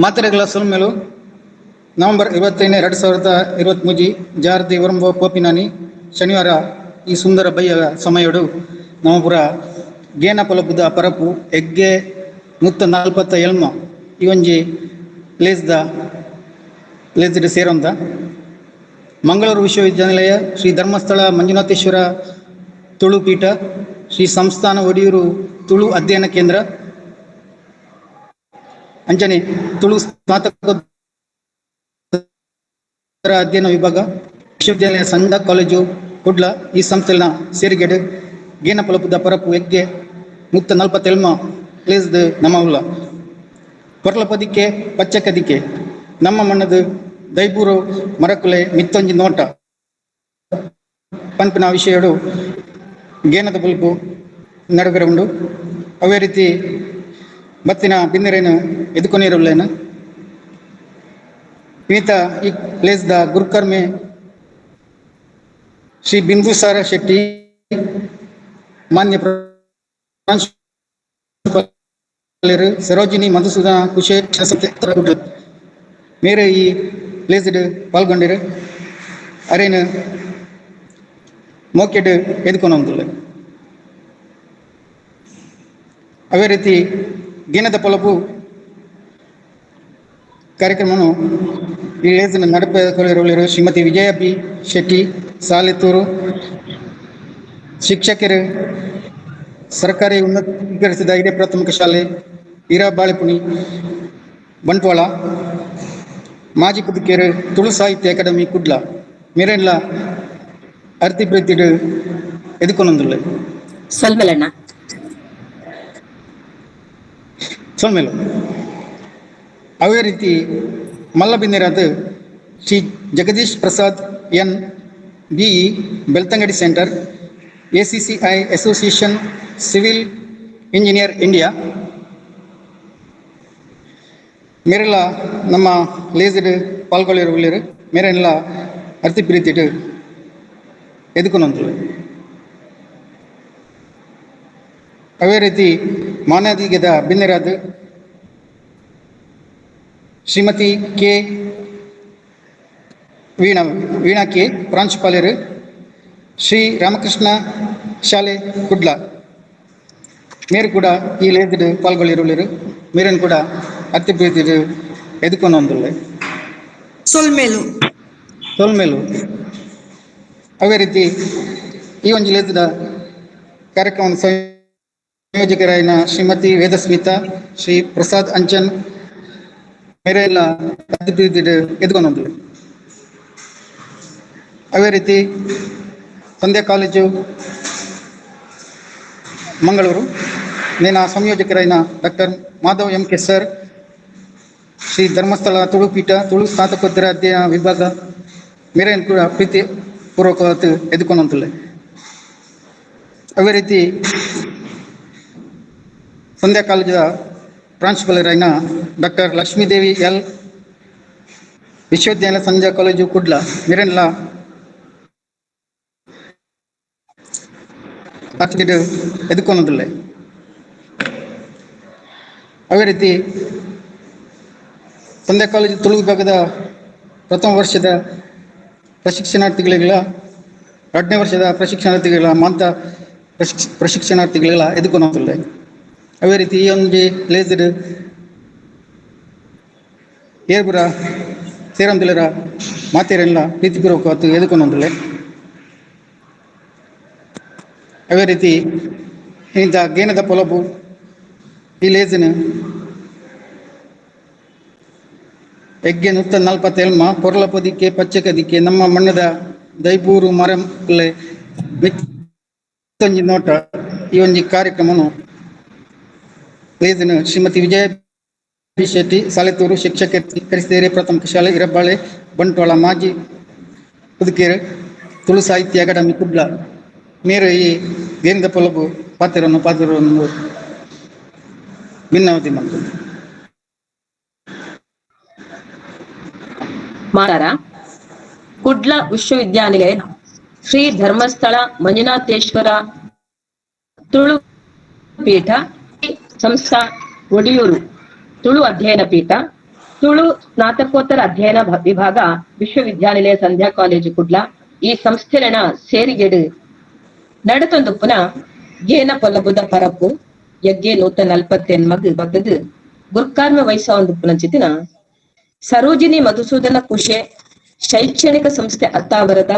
ಮಾತ್ರೆಗಳ ಸೊಲ್ಮೆಲು ನವೆಂಬರ್ 25 2023 ಜಾರ್ದಿ ಒರಂಬ ಪೋಪಿನಾನಿ ಶನಿವಾರ ಈ ಸುಂದರ ಬಯ್ಯ ಸಮಯಡು ನಮಪುರ ಗೇನ ಪೊಲಬುದ ಪರಪು ಎಗ್ಗೆ 140 ಎಲ್ಮ ಈ ಒಂಜಿ ಪ್ಲೇಸ್ದ ಪ್ಲೇಸ್ಡ್ ಸೇರೊಂದ ಮಂಗಳೂರು ವಿಶ್ವವಿದ್ಯಾನಿಲಯ ಶ್ರೀ ಧರ್ಮಸ್ಥಳ ಮಂಜುನಾಥೇಶ್ವರ ತುಳು ಪೀಠ ಶ್ರೀ ಸಂಸ್ಥಾನ ಒಡಿಯೂರು ತುಳು ಅಧ್ಯಯನ ಕೇಂದ್ರ ಅಂಚನೆ ತುಳು ಸ್ನಾತಕೋತ್ತರ ಅಧ್ಯಯನ ವಿಭಾಗ ವಿಶ್ವವಿದ್ಯಾಲಯ ಸಂಘ ಕಾಲೇಜು ಕುಡ್ಲ ಈ ಸಂಸ್ಥೆನ ಸೇರಿಗೆಡು ಗೇನ ಪೊಲಪುದ ಪರಪು ಎಗ್ಗೆ 140 ಪ್ಲೇಸ್ದ್ ನಮ್ಮ ಉಲ್ಲ ಪೊರ್ಲಪದಿಕೆ ಪಚ್ಚಕದಿಕೆ ನಮ್ಮ ಮಣ್ಣದು ದೈಬೂರು ಮರಕುಲೆ ಮಿತ್ತೊಂಜಿ ನೋಟ ಪನ್ಪಿನ ವಿಷಯಡು ಗೇನದ ಬುಲ್ಪು ನಡುಗರೆ ಉಂಡು. ಅವೇ ರೀತಿ ಬತ್ತಿನ ಬಿನ್ನೆರೇನು ಎದುಕೊನೀರುಲ್ಲೇನು ಈತ ಈ ಪ್ಲೇಸ್ದ ಗುರುಕರ್ಮೆ ಶ್ರೀ ಬಿಂದುಸಾರ ಶೆಟ್ಟಿ ಮಾನ್ಯ ಪ್ರಾಂಶುಪಾಲರು ಸರೋಜಿನಿ ಮಧುಸೂದನ ಕುಶೇ ಮೇರೆ ಈ ಪ್ಲೇಸ್ಡ್ ಪಾಲ್ಗೊಂಡಿರು ಅರೇನು ಮೋಕೆಡ್ ಎದುಕೊನೊಂದುಲ್ಲೆ. ಅವೇ ರೀತಿ ಗೇನದ ಪೊಲಬು ಕಾರ್ಯಕ್ರಮವನ್ನು ಈ ಲೇಸಿನ ನಡಪಿಸಿಕೊಳ್ಳಿರುವರು ಶ್ರೀಮತಿ ವಿಜಯ ಬಿ ಶೆಟ್ಟಿ ಸಾಲೆತ್ತೂರು ಶಿಕ್ಷಕರು ಸರ್ಕಾರಿ ಉನ್ನತೀಕರಿಸಿದ ಹಿರಿಯ ಪ್ರಾಥಮಿಕ ಶಾಲೆ ಈರಾಬಾಳೆಪುಣಿ ಬಂಟ್ವಾಳ ಮಾಜಿ ಪುದುಕೇರು ತುಳು ಸಾಹಿತ್ಯ ಅಕಾಡೆಮಿ ಕುಡ್ಲ ಮೇರೆಲ್ಲ ಅರ್ತಿ ಪ್ರೀತಿಡು ಎದುಕೊನೊಂದುಲ್ಲೆ. ಸೊಲ್ಮೆಲಣ್ಣ. ಸೊಲ್ಮೆಲು. ಅವೇ ರೀತಿ ಮಲ್ಲಬಿನ್ನಿರಾದ Shri Jagadish Prasad N BE Belthangady centre ACCI association civil engineer India ಮೇರೆಲ್ಲ ನಮ್ಮ ಲೇಸ್ಡ್ ಪಾಲ್ಗೊಳ್ಳಿರುವಲ್ಲಿರು ಮೇರೆಲ್ಲ ಅರ್ತಿ ಪ್ರೀತಿಡು ಎದುಕೊನೊಂದುಲ್ಲೆ. ಅವೇ ರೀತಿ ಮಾನಾದಿಗೆದ ಬಿನ್ನೆರಾದ ಶ್ರೀಮತಿ ಕೆ ವೀಣಾ ವೀಣಾ ಕೆ ಪ್ರಾಂಶುಪಾಲರು ಶ್ರೀ ರಾಮಕೃಷ್ಣ ಶಾಲೆ ಕುಡ್ಲ ಮೇರು ಕೂಡ ಈ ಲೇಸ್ಡ್ ಪಾಲ್ಗೊಳ್ಳಿರುವಲ್ಲಿರು ಮೇರನ್ನು ಕೂಡ ಅತಿ ಪ್ರೀತಿಡು ಎದುಕೊನೊಂದುಲ್ಲೆ. ಸೊಲ್ಮೆಲು. ಸೊಲ್ಮೆಲು. ಅವೇ ರೀತಿ ಈ ಒಂಜಿ ಲೇಸ್ದ ಕಾರ್ಯಕ್ರಮ ಸಂಯೋಜಕರಾಯಿನ ಶ್ರೀಮತಿ ವೇದಸ್ಮಿತಾ ಶ್ರೀ ಪ್ರಸಾದ್ ಅಂಚನ್ ಮೇರೆಲ್ಲ ಅತಿ ಪ್ರೀತಿಡು ಎದುಕೊನೊಂದುಲ್ಲೆ. ಅವೇ ರೀತಿ ಸಂಧ್ಯಾ ಕಾಲೇಜು ಮಂಗಳೂರು ನೇನ ಸಂಯೋಜಕರಾಯಿನ doctor Madhav M K sir Shri Dharmasthala Tulu Peetha Tulu ಸ್ನಾತಕೋತ್ತರ ಅಧ್ಯಯನ ವಿಭಾಗ ಮೇರೆಯನ್ನು ಕೂಡ ಪ್ರೀತಿ ಪೂರ್ವಕವಾದ ಎದುಕೊನೊಂದುಲ್ಲೆ. ಅವೇ ರೀತಿ ಸಂಧ್ಯಾ ಕಾಲೇಜಿನ ಪ್ರಾಂಶುಪಾಲರಾಯಿನ ಡಾಕ್ಟರ್ ಲಕ್ಷ್ಮೀದೇವಿ ಎಲ್ ವಿಶ್ವವಿದ್ಯಾಲಯ ಸಂಧ್ಯಾ ಕಾಲೇಜು ಕುಡ್ಲ ಮೇರೆಲ್ಲ ಎದುಕೊನೊಂದುಲ್ಲೆ. ಅವೇ ರೀತಿ ಸಂಧ್ಯಾ ಕಾಲೇಜು ತುಳು ವಿಭಾಗದ ಪ್ರಥಮ ವರ್ಷದ ಪ್ರಶಿಕ್ಷಣಾರ್ಥಿಗಳಿಗೆಲ್ಲ ಎರಡನೇ ವರ್ಷದ ಪ್ರಶಿಕ್ಷಣಾರ್ಥಿಗಳ ಮಾಂತ ಪ್ರಶಿಕ್ಷಣಾರ್ಥಿಗಳಿಗೆಲ್ಲ ಎದುಕೊನೊಂದುಲ್ಲೆ. ಅವೇ ರೀತಿ ಈ ಒಂಜಿ ಲೇಸ್ಡ್ ಏರ್ಬುರ ಸೇರಂದುಲೆರ ಮಾತೇರೆಲ್ಲ ಪ್ರೀತಿಪೂರ್ವಕವಾದ ಎದುಕೊನೊಂದುಲ್ಲೆ. ಅವೇ ರೀತಿ ಇಂಥ ಗೇನದ ಪೊಲಬು ಈ ಲೇಸಿನ ಎಗ್ಗೆ 140 ಪೊರ್ಲ ಪೊದಿಕೆ ಪಚ್ಚಕದಿಕೆ ನಮ್ಮ ಮಣ್ಣದ ದೈಬೂರು ಮರಲೆ ಮಿತ್ತೊಂಜಿ ನೋಟ ಈ ಒಂಜಿ ಕಾರ್ಯಕ್ರಮನು ಲೇಸಿನ ಶ್ರೀಮತಿ ವಿಜಯ ಬಿ ಶೆಟ್ಟಿ ಸಾಲೆತೂರು ಶಿಕ್ಷಕರಿಸಿದ ಪ್ರಾಥಮಿಕ ಶಾಲೆ ಇರಬ್ಬಾಳೆ ಬಂಟ್ವಾಳ ಮಾಜಿ ಪುದುಕೇರು ತುಳು ಸಾಹಿತ್ಯ ಅಕಾಡೆಮಿ ಕುಡ್ಲ ಮೇರು ಈ ಗೇನದ ಪೊಲಬು ಪಾತ್ರವನ್ನು ಪಾತ್ರವನ್ನು ಭಿನ್ನಾವತಿ ಮಾಡ್ತದೆ. ಮಾತಾರ ಕುಡ್ಲ ವಿಶ್ವವಿದ್ಯಾನಿಲಯ ಶ್ರೀ ಧರ್ಮಸ್ಥಳ ಮಂಜುನಾಥೇಶ್ವರ ತುಳು ಪೀಠ ಸಂಸ್ಥಾ ಒಡಿಯೂರು ತುಳು ಅಧ್ಯಯನ ಪೀಠ Tulu ಸ್ನಾತಕೋತ್ತರ ಅಧ್ಯಯನ ವಿಭಾಗ ವಿಶ್ವವಿದ್ಯಾನಿಲಯ ಸಂಧ್ಯಾ ಕಾಲೇಜು ಕುಡ್ಲ ಈ ಸಂಸ್ಥೆಲೆನ ಸೇರಿಗೆಡು ನಡತೊಂದುಪ್ಪುನ ಗೇನ ಪೊಲಬುದ ಪರಪ್ಪು ಯಗ್ಗೆ 148 ಬಗ್ಗದು ಗುರ್ಕಾರ್ಮೆ ವಹಿಸೊಂದುಪ್ಪುನ ಚಿತಿನ ಸರೋಜಿನಿ ಮಧುಸೂದನ ಕುಶೆ ಶೈಕ್ಷಣಿಕ ಸಂಸ್ಥೆ ಅತ್ತಾವರದ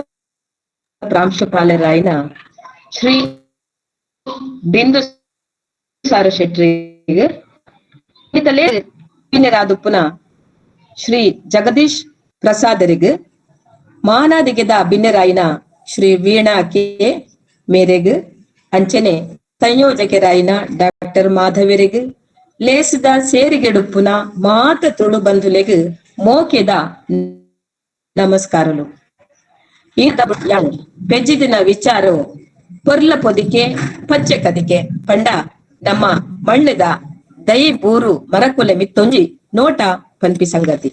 ಪ್ರಾಂಶುಪಾಲರಾಯನ ಶ್ರೀ ಬಿಂದು ಸಾರ ಶೆಟ್ರಿಗೆ ರಾದುಪ್ಪುನ ಶ್ರೀ ಜಗದೀಶ್ ಪ್ರಸಾದರಿಗೆ ಮಾನಾದಿಗೆದ ಬಿನ್ನೆರಾಯಿನ ಶ್ರೀ ವೀಣಾ ಕೆ ಮೇರೆಗ್ ಅಂಚನೆ ಸಂಯೋಜಕರಾಯಿನ ಡಾಕ್ಟರ್ ಮಾಧವರಿಗೆ ಲೇಸಿದ ಸೇರಿಗೆಡುಪ್ಪುನ ಮಾತ ತುಳು ಬಂಧುಲೆಗ್ ಮೋಕೆದ ನಮಸ್ಕಾರಲು. ಈ ಪೆಜ್ಜಿದಿನ ವಿಚಾರ ಪೊರ್ಲ ಪೊದಿಕೆ ಪಚ್ಚೆ ಕದಿಕೆ ಪಂಡ ನಮ್ಮ ಮಣ್ಣದ ದೈ ಬೂರು ಮರಕುಲೆ ಮಿತ್ತೊಂಜಿ ನೋಟ ಪನ್ಪಿ ಸಂಗತಿ.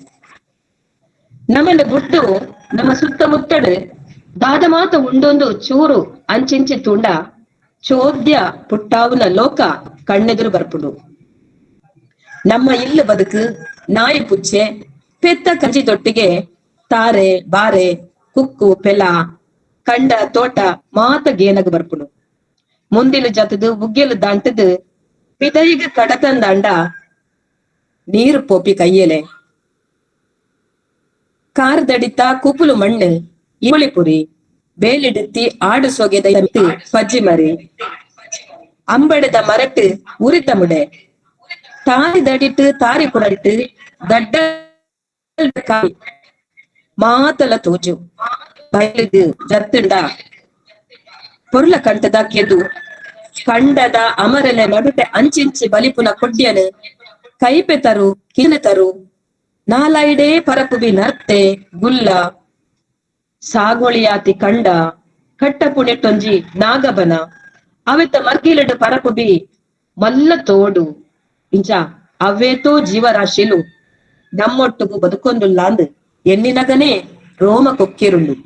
ನಮ್ಮನ್ನ ಗುಟ್ಟು ನಮ್ಮ ಸುತ್ತಮುತ್ತಡು ದಾದ ಮಾತ ಉಂಡೊಂದು ಚೂರು ಅಂಚಿಂಚಿ ತುಂಡ ಚೋದ್ಯ ಪುಟ್ಟಾವುನ ಲೋಕ ಕಣ್ಣೆದುರು ಬರ್ಪುಡು. ನಮ್ಮ ಇಲ್ಲು ಬದುಕು ನಾಯಿ ಪುಚ್ಚೆ ಪೆತ್ತ ಕಂಜಿ ತೊಟ್ಟಿಗೆ ತಾರೆ ಬಾರೆ ಕುಕ್ಕು ಪೆಲ ಕಂಡ ತೋಟ ಮಾತ ಗೇನಗ ಬರ್ಪುಡು. ಮುಂದಿಲು ಜತದು ಬುಗ್ಗೆಲು ದಾಂಟದು ಪಿದಯಿಗ ಕಡತಂದಾಂಡ ನೀರು ಪೋಪಿ ಕೈಯಲೆ ಕಾರ್ದಡಿತ ಕುಪುಲು ಮಣ್ಣು ಪುರಿ ಬೇಲಿಡುತ್ತಿ ಆಡು ಸೊಗೆದ ಪಜ್ಜಿ ಮರಿ ಅಂಬಡದ ಮರಟ್ಟು ಉರಿತ ಮುಡೆ ತಾರಿ ದಡಿಟ್ಟು ತಾರಿ ಪುರಟ್ಟು ದಡ್ಡ ಮಾತಲ ತೋಜು ಬಯಲಿದು ಜತ್ತುಂಡ ಪೊರ್ಲ ಕಂಠದ ಕೆದು ಕಂಡದ ಅಮರಲೆ ನಡುಟೆ ಅಂಚಿಂಚಿ ಬಲಿಪುನ ಕೊಡ್ಯನು ಕೈಪೆ ತರು ಕಿನ ತರು ನಾಲೈಡೇ ಪರಪುವಿ ನರ್ತೆ ಗುಲ್ಲ ಸಾಗೋಳಿಯಾತಿ ಕಂಡ ಕಟ್ಟ ಪುಣೆಟೊಂಜಿ ನಾಗಬನ ಅವೆತ ಮರ್ಗಿಲಡು ಪರಪುಬಿ ಮಲ್ಲ ತೋಡು ಇಂಚ ಅವೇತೋ ಜೀವರಾಶಿಲು ನಮ್ಮೊಟ್ಟುಗು ಬದುಕೊಂದುಲ್ಲಾಂದು ಎನ್ನಿನಗನೇ ರೋಮ ಕೊಕ್ಕಿರುಂಡು.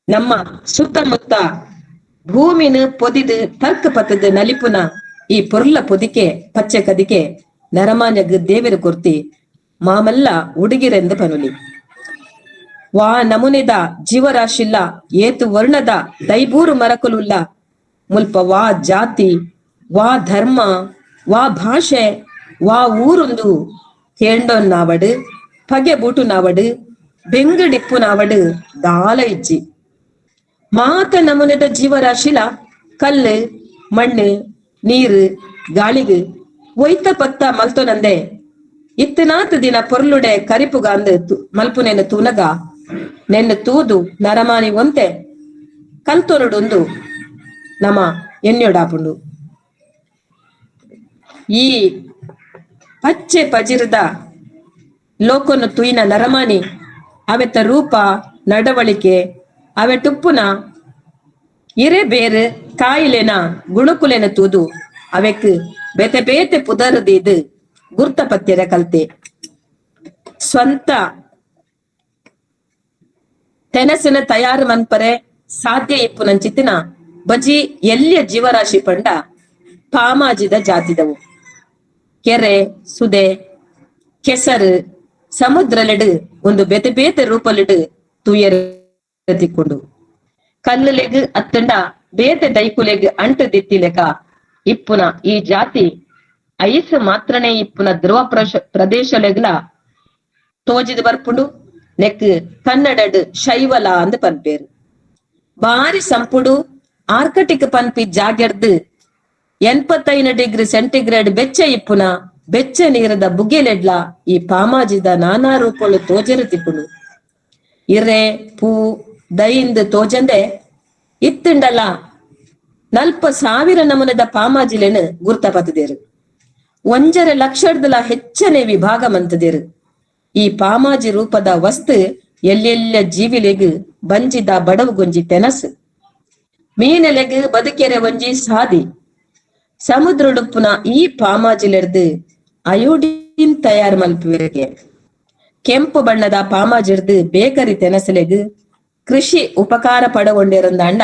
ನಮ್ಮ ಸುತ್ತಮುತ್ತ ಭೂಮಿನ ಪೊದಿದು ತರ್ಕ ಪತ್ತದ ನಲಿಪುನ ಈ ಪೊರ್ಲ ಪೊದಿಕೆ ಪಚ್ಚೆ ಕದಿಕೆ ನರಮಾನ್ಯಗ್ ದೇವಿರ ಕೊರ್ತಿ ಮಾಮಲ್ಲ ಉಡುಗಿರೆಂದು ಪನುಲಿ. ವಾ ನಮುನೆದ ಜೀವರಾಶಿಲ್ಲ ಏತು ವರ್ಣದ ದೈಬೂರು ಮರಕುಲುಲ್ಲ ಮುಲ್ಪ ವಾ ಜಾತಿ ವಾ ಧರ್ಮ ವಾ ಭಾಷೆ ವಾ ಊರೊಂದು ಕೇಂಡೊನ್ನಾವಡು ಪಗೆ ಬೂಟು ನಾವಡು ಬೆಂಗಡಿಪ್ಪು ನಾವಡು ದಾಲ ಇಜ್ಜಿ. ಮಾತ ನಮುನೆದ ಜೀವರಾಶಿಲ ಕಲ್ಲು ಮಣ್ಣು ನೀರು ಗಾಳಿಗು ಒಯ್ತ ಪತ್ತ ಮಲ್ತೊನಂದೆ ಇತ್ತನಾತ ದಿನ ಪೊರ್ಲುಡೆ ಕರಿಪುಗಾಂದು ಮಲ್ಪುನೆನ ತೂನಗ ನೆನ್ನ ತೂದು ನರಮಾನಿ ಒಂತೆ ಕಲ್ತೊರುಡೊಂದು ನಮ ಎನ್ಯೊಡಾಪುಂಡು. ಈ ಪಚ್ಚೆ ಪಜಿರದ ಲೋಕನು ತುಯಿನ ನರಮಾನಿ ಅವೆತ ರೂಪ ನಡವಳಿಕೆ ಅವೆಟುಪ್ಪುನ ಇರೆ ಬೇರು ಕಾಯಿಲೆನ ಗುಣಕುಲೆನ ತೂದು ಅವೆಕ್ ಬೇತೆ ಬೇತೆ ಪುದರದೀದು ಗುರ್ತ ಪತ್ಯರ ಕಲ್ತೆ. ಸ್ವಂತ ತೆನಸಿನ ತಯಾರು ಮನ್ಪರೆ ಸಾಧ್ಯ ಇಪ್ಪುನಂಚಿತ್ತಿನ ಬಜಿ ಎಲ್ಲಿಯ ಜೀವರಾಶಿ ಪಂಡ ಪಾಮಾಜಿದ ಜಾತಿದವು. ಕೆರೆ ಸುದೆ ಕೆಸರು ಸಮುದ್ರಲೆಡು ಒಂದು ಬೇತೆ ಬೇತೆ ರೂಪಲೆಡು ತೂಯರ ತಿಕ್ಕೊಂಡು ಕಲ್ಲುಲೆಗ್ ಅತ್ತಂಡ ಬೇತೆ ದೈಕುಲೆಗ್ ಅಂಟು ದಿತ್ತಿಲೆಕ ಇಪ್ಪುನ ಈ ಜಾತಿ ಐಸ್ ಮಾತ್ರನೇ ಇಪ್ಪುನ ಧ್ರುವ ಪ್ರದೇಶಲೆಗ್ಲ ತೋಜಿದ ಬರ್ಪುಂಡು. ನೆಕ್ ಕನ್ನಡಡ್ ಶೈವಲ ಅಂದ್ ಪನ್ಪೇರು. ಬಾರಿ ಸಂಪುಡು ಆರ್ಕಟಿಕ್ ಪನ್ಪಿ ಜಾಗೆರ್ದು 85 ಡಿಗ್ರಿ ಸೆಂಟಿಗ್ರೇಡ್ ಬೆಚ್ಚ ಇಪ್ಪುನ ಬೆಚ್ಚ ನೀರದ ಬುಗ್ಗೆಲೆಡ್ಲ ಈ ಪಾಮಾಜಿದ ನಾನಾ ರೂಪಳು ತೋಜರು ತಿಪ್ಪುಂಡು. ಇರೆ ಪೂ ದೈಂದ್ ತೋಜಂದೆ ಇತ್ತುಂಡಲ 40,000 ನಮೂನೆದ ಪಾಮಾಜಿಲೆನು ಗುರ್ತ ಪತ್ತದೇರು. 1.5 ಲಕ್ಷದಲ ಹೆಚ್ಚನೆ ವಿಭಾಗ ಮಂತದೇರು. ಈ ಪಾಮಾಜಿ ರೂಪದ ವಸ್ತು ಎಲ್ಲೆಲ್ಲ ಜೀವಿಲೆಗ್ ಬಂಜಿದ ಬಡವು ಗೊಂಜಿ ತೆನಸು ಮೀನೆಲೆಗ್ ಬದುಕೆರೆ ಒಂಜಿ ಸಾದಿ. ಸಮುದ್ರಡುಪ್ಪುನ ಈ ಪಾಮಾಜಿಲೆರ್ದು ಅಯೋಡಿನ್ ತಯಾರು ಮಲ್ಪುವೆರಿಗೆ. ಕೆಂಪು ಬಣ್ಣದ ಪಾಮಾಜಿರ್ದು ಬೇಕರಿ ತೆನಸಲೆಗ್ ಕೃಷಿ ಉಪಕಾರ ಪಡಗೊಂಡಿರಂದಾಂಡ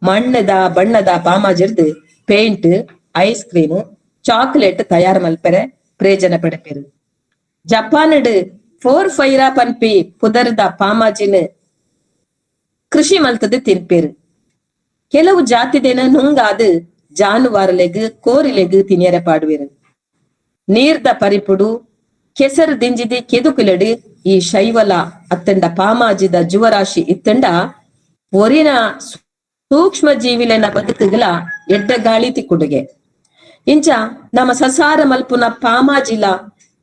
ಮಣ್ಣದ ಬಣ್ಣದ ಪಾಮಾಜಿರ್ದು paint ice cream chocolate ತಯಾರು ಮಲ್ಪೆರೆ ಪ್ರಯೋಜನ ಪಡೆಪೆರು. ಜಪಾನ್ಡ್ ಫೋರ್ ಫೈರಾ ಪನ್ಪಿ ಪುದರ್ದ ಪಾಮಾಜಿನ ಕೃಷಿ ಮಲ್ತದ ತಿನ್ಪೇರು. ಕೆಲವು ಜಾತಿದೇನ ನುಂಗಾದು ಜಾನುವಾರುಲೆಗ್ ಕೋರಿಲೆಗ್ ತಿನಿಯರೆ ಪಾಡುವೆರು. ನೀರ್ದ ಪರಿಪುಡು ಕೆಸರು ದಿಂಜಿದಿ ಕೆದುಕುಲೆಡು ಈ ಶೈವಲ ಅತ್ತಂಡ ಪಾಮಾಜಿದ ಜುವರಾಶಿ ಇತ್ತಂಡ ಒರಿನ ಸೂಕ್ಷ್ಮ ಜೀವಿಲೆನ ಬದುಕುಗಳ ಎಡ್ಡ ಗಾಳಿ ತಿಕ್ಕುಡುಗೆ. ಇಂಚ ನಮ್ಮ ಸಸಾರ ಮಲ್ಪುನ ಪಾಮಾಜಿಲ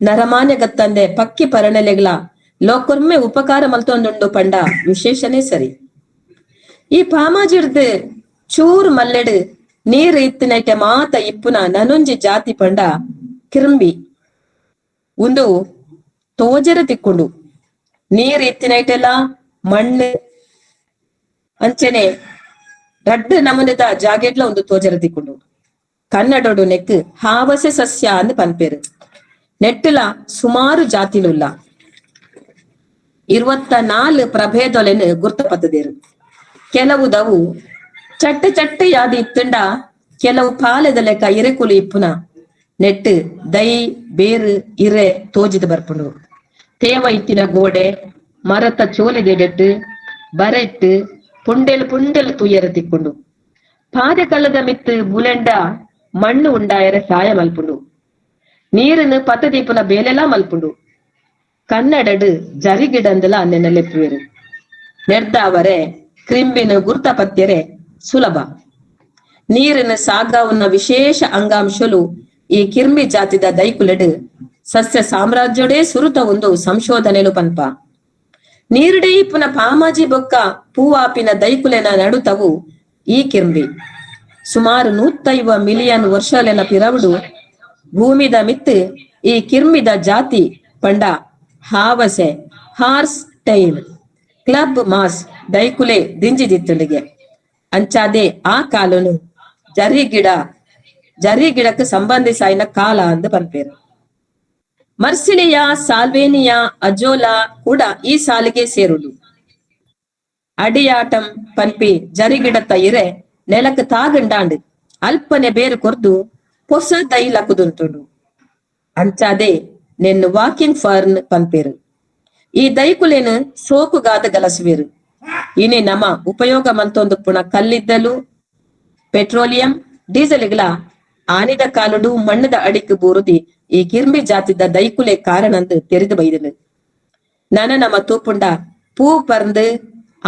ನರಮಾನ್ಯಗತ್ತಂದೆ ಪಕ್ಕಿ ಪರಣೆಲೆಗಳ ಲೋಕೊರ್ಮೆ ಉಪಕಾರ ಮಲ್ತೊಂದುಂಡು ಪಂಡ ವಿಶೇಷನೇ ಸರಿ. ಈ ಪಾಮಾಜಿರ್ದು ಚೂರು ಮಲ್ಲೆಡು ನೀರು ಇತ್ತಿನೈಟೆ ಮಾತ ಇಪ್ಪುನ ನನೊಂಜಿ ಜಾತಿ ಪಂಡ ಕಿರ್ಂಬಿ. ಒಂದು ತೋಜರ ತಿಕ್ಕೊಂಡು ನೀರು ಇತ್ತಿನೈಟೆಲ್ಲ ಮಣ್ಣು ಅಂಚನೆ ರಡ್ಡು ನಮೂನೆದ ಜಾಗೆಡ್ಲ ಒಂದು ತೋಜರ ತಿಕ್ಕೊಂಡು. ಕನ್ನಡೋಡು ನೆಕ್ ಹಾವಸೆ ಸಸ್ಯ ಅಂದ್ ಪನ್ಪೇರು. ನೆಟ್ಟುಲ ಸುಮಾರು ಜಾತಿಲುಲ್ಲ 24 ಪ್ರಭೇದೊಲೆನ್ ಗುರ್ತಪತ್ತದೇರು. ಕೆಲವುದವು ಚಟ್ಟ ಚಟ್ಟ ಯಾದಿ ಇತ್ತುಂಡ ಕೆಲವು ಪಾಲೆದ ಲೆಕ್ಕ ಇರೆಕುಲು ಇಪ್ಪುನ ನೆಟ್ಟು ದೈ ಬೇರು ಇರೆ ತೋಜಿದ ಬರ್ಪುಂಡು. ತೇವ ಇತ್ತಿನ ಗೋಡೆ ಮರತ ಚೋಲೆದೆಡೆಟ್ಟು ಬರೆಟ್ಟು ಪುಂಡೆಲ್ ಪುಂಡೆಲ್ ತುಯ್ಯರ ತಿಕ್ಕೊಂಡು. ಪಾದೆ ಕಲ್ಲದ ಮಿತ್ತು ಬುಲೆಂಡ ಮಣ್ಣು ಉಂಡಾಯರೆ ಸಾಯ ಮಲ್ಪುಂಡು. ನೀರನ್ನು ಪತದೀಪುನ ಬೇಲೆಲಾ ಮಲ್ಪುಂಡು. ಕನ್ನಡಡು ಜರಿಗಿಡಂದಲ ನೆನಲೆಪ್ಪುವೆರು. ನೆಡ್ದಾವರೆ ಕ್ರಿಂಬಿನ ಗುರ್ತ ಪತ್ಯರೆ ಸುಲಭ. ನೀರಿನ ಸಾಗಾವುನ ವಿಶೇಷ ಅಂಗಾಂಶಲು ಈ ಕಿರ್ಮಿ ಜಾತಿದ ದೈಕುಲೆಡು ಸಸ್ಯ ಸಾಮ್ರಾಜ್ಯಡೇ ಸುರುತ ಒಂದು ಸಂಶೋಧನೆಲು ಪನ್ಪ. ನೀರುಡೆ ಇಪ್ಪುನ ಪಾಮಾಜಿ ಬೊಕ್ಕ ಪೂವಾಪಿನ ದೈಕುಲೆನ ನಡುತವು ಈ ಕಿರ್ಂಬಿ. ಸುಮಾರು 150 ಮಿಲಿಯನ್ ವರ್ಷಲೆನ ಪಿರವುಡು ಭೂಮಿದ ಮಿತ್ತು ಈ ಕಿರ್ಮಿದ ಜಾತಿ ಪಂಡ ಹಾವಸೆ horse tail club mass ದೈಕುಲೆ ದಿಂಜಿದಿತ್ತುಂಡಿಗೆ. ಅಂಚಾದೆ ಆ ಕಾಲನು ಜರಿ ಗಿಡಕ್ಕೆ ಸಂಬಂಧಿಸಾಯಿನ ಕಾಲ ಅಂದ್ ಪನ್ಪೇರು. ಮರ್ಸಿಲಿಯಾ ಸಾಲ್ವೇನಿಯಾ ಅಜೋಲಾ ಕೂಡ ಈ ಸಾಲಿಗೆ ಸೇರುದು. ಅಡಿಯಾಟಂ ಪನ್ಪಿ ಜರಿಗಿಡತ್ತ ಇರೆ ನೆಲಕ್ಕೆ ತಾಗಂಡಾಂಡ್ ಅಲ್ಪನೆ ಬೇರು ಕೊರ್ದು ಪೊಸ ದೈ ಲಕುದುಂಟುಂಡು. ಅಂಚಾದೆ ನೆನ್ನು ವಾಕಿಂಗ್ ಫರ್ನ್ ಪನ್ಪೇರು. ಈ ದೈಕುಲೇನು ಸೋಕುಗಾದ ಗಲಸುವೇರು. ಇನಿ ನಮ ಉಪಯೋಗ ಮಲ್ತೊಂದು ಪುಣ ಕಲ್ಲಿದ್ದಲು ಪೆಟ್ರೋಲಿಯಂ ಡೀಸೆಲ್ಗಳ ಆನಿದ ಕಾಲುಡು ಮಣ್ಣದ ಅಡಿಕ್ ಬೂರುದಿ ಈ ಕಿರ್ಮಿ ಜಾತಿದ ದೈಕುಲೆ ಕಾರಣಂದು ತೆರೆದು ಬೈದನು. ನನ ನಮ ತೂಪುಂಡ ಪೂ ಪರ್ಂದು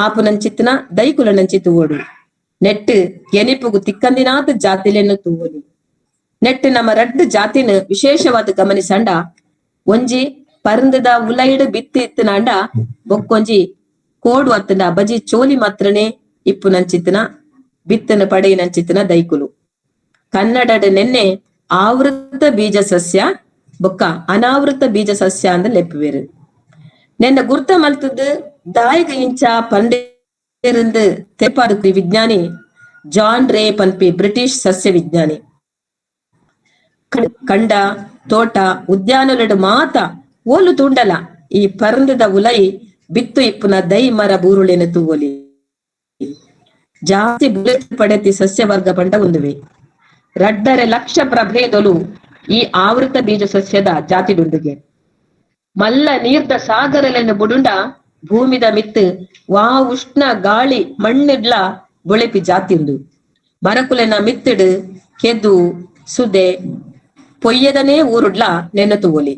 ಆಪುನಂಚಿತ್ನ ದೈಕುಲನಂಚಿ ತೂವೋಡು. ನೆಟ್ಟು ಎನಿಪುಗು ತಿಕ್ಕಂದಿನಾದ ಜಾತಿಲೆನ್ನು ತೂವೋಲಿ. ನೆಟ್ಟು ನಮ್ಮ ರಡ್ಡು ಜಾತಿನ ವಿಶೇಷವಾದ ಗಮನಿಸಂಡ ಒಂಜಿ ಪರಂದದ ಉಲೈಡು ಬಿತ್ತು ಇತ್ತನಾಂಡ ಬೊಕ್ಕೊಂಜಿ ಕೋಡು ಅತ್ತಂಡ ಬಜಿ ಚೋಲಿ ಮಾತ್ರನೇ ಇಪ್ಪು ನಂಚಿತ್ತನ ಬಿತ್ತನ ಪಡೆಯಿನಂಚಿತ್ತನ ದೈಕುಲು. ಕನ್ನಡದ ನೆನ್ನೆ ಆವೃತ ಬೀಜ ಸಸ್ಯ ಬೊಕ್ಕ ಅನಾವೃತ ಬೀಜ ಸಸ್ಯ ಅಂದ ಲೆಪ್ಪುವೇರು. ನೆನ್ನ ಗುರ್ತ ಮಲ್ತದ್ದು ದಾಯಿಗ ಇಂಚ ಪಂಡೇರಂದು ತೆಪಾದು ವಿಜ್ಞಾನಿ ಜಾನ್ ರೇ ಪನ್ಪಿ ಬ್ರಿಟಿಷ್ ಸಸ್ಯ ವಿಜ್ಞಾನಿ. ಕಂಡ ತೋಟ ಉದ್ಯಾನಲೆಡು ಮಾತ ಓಲು ತೂಂಡಲ ಈ ಪರಂದದ ಉಲೈ ಬಿತ್ತು ಇಪ್ಪುನ ದೈ ಮರ ಬೂರುಳೆನ ತೂವೊಲಿ. ಜಾಸ್ತಿ ಬುಲೆಟ್ ಪಡೆತಿ ಸಸ್ಯವರ್ಗ ಪಂಡ ಒಂದುವೆ. 2.5 ಲಕ್ಷ ಪ್ರಭೇದಲು ಈ ಆವೃತ ಬೀಜ ಸಸ್ಯದ ಜಾತಿದುಂಡುಗೆ. ಮಲ್ಲ ನೀರ್ದ ಸಾಗರಲೆನ್ನು ಬುಡುಂಡ ಭೂಮಿದ ಮಿತ್ತು ವಾ ಉಷ್ಣ ಗಾಳಿ ಮಣ್ಣಿಡ್ಲ ಬೊಳೆಪಿ ಜಾತಿಯುಂಡು. ಮರಕುಲೆನ ಮಿತ್ತಿಡು ಕೆದು ಸುದೆ ಪೊಯ್ಯದನೇ ಊರುಡ್ಲ ನೆನ ತೂವೊಲಿ.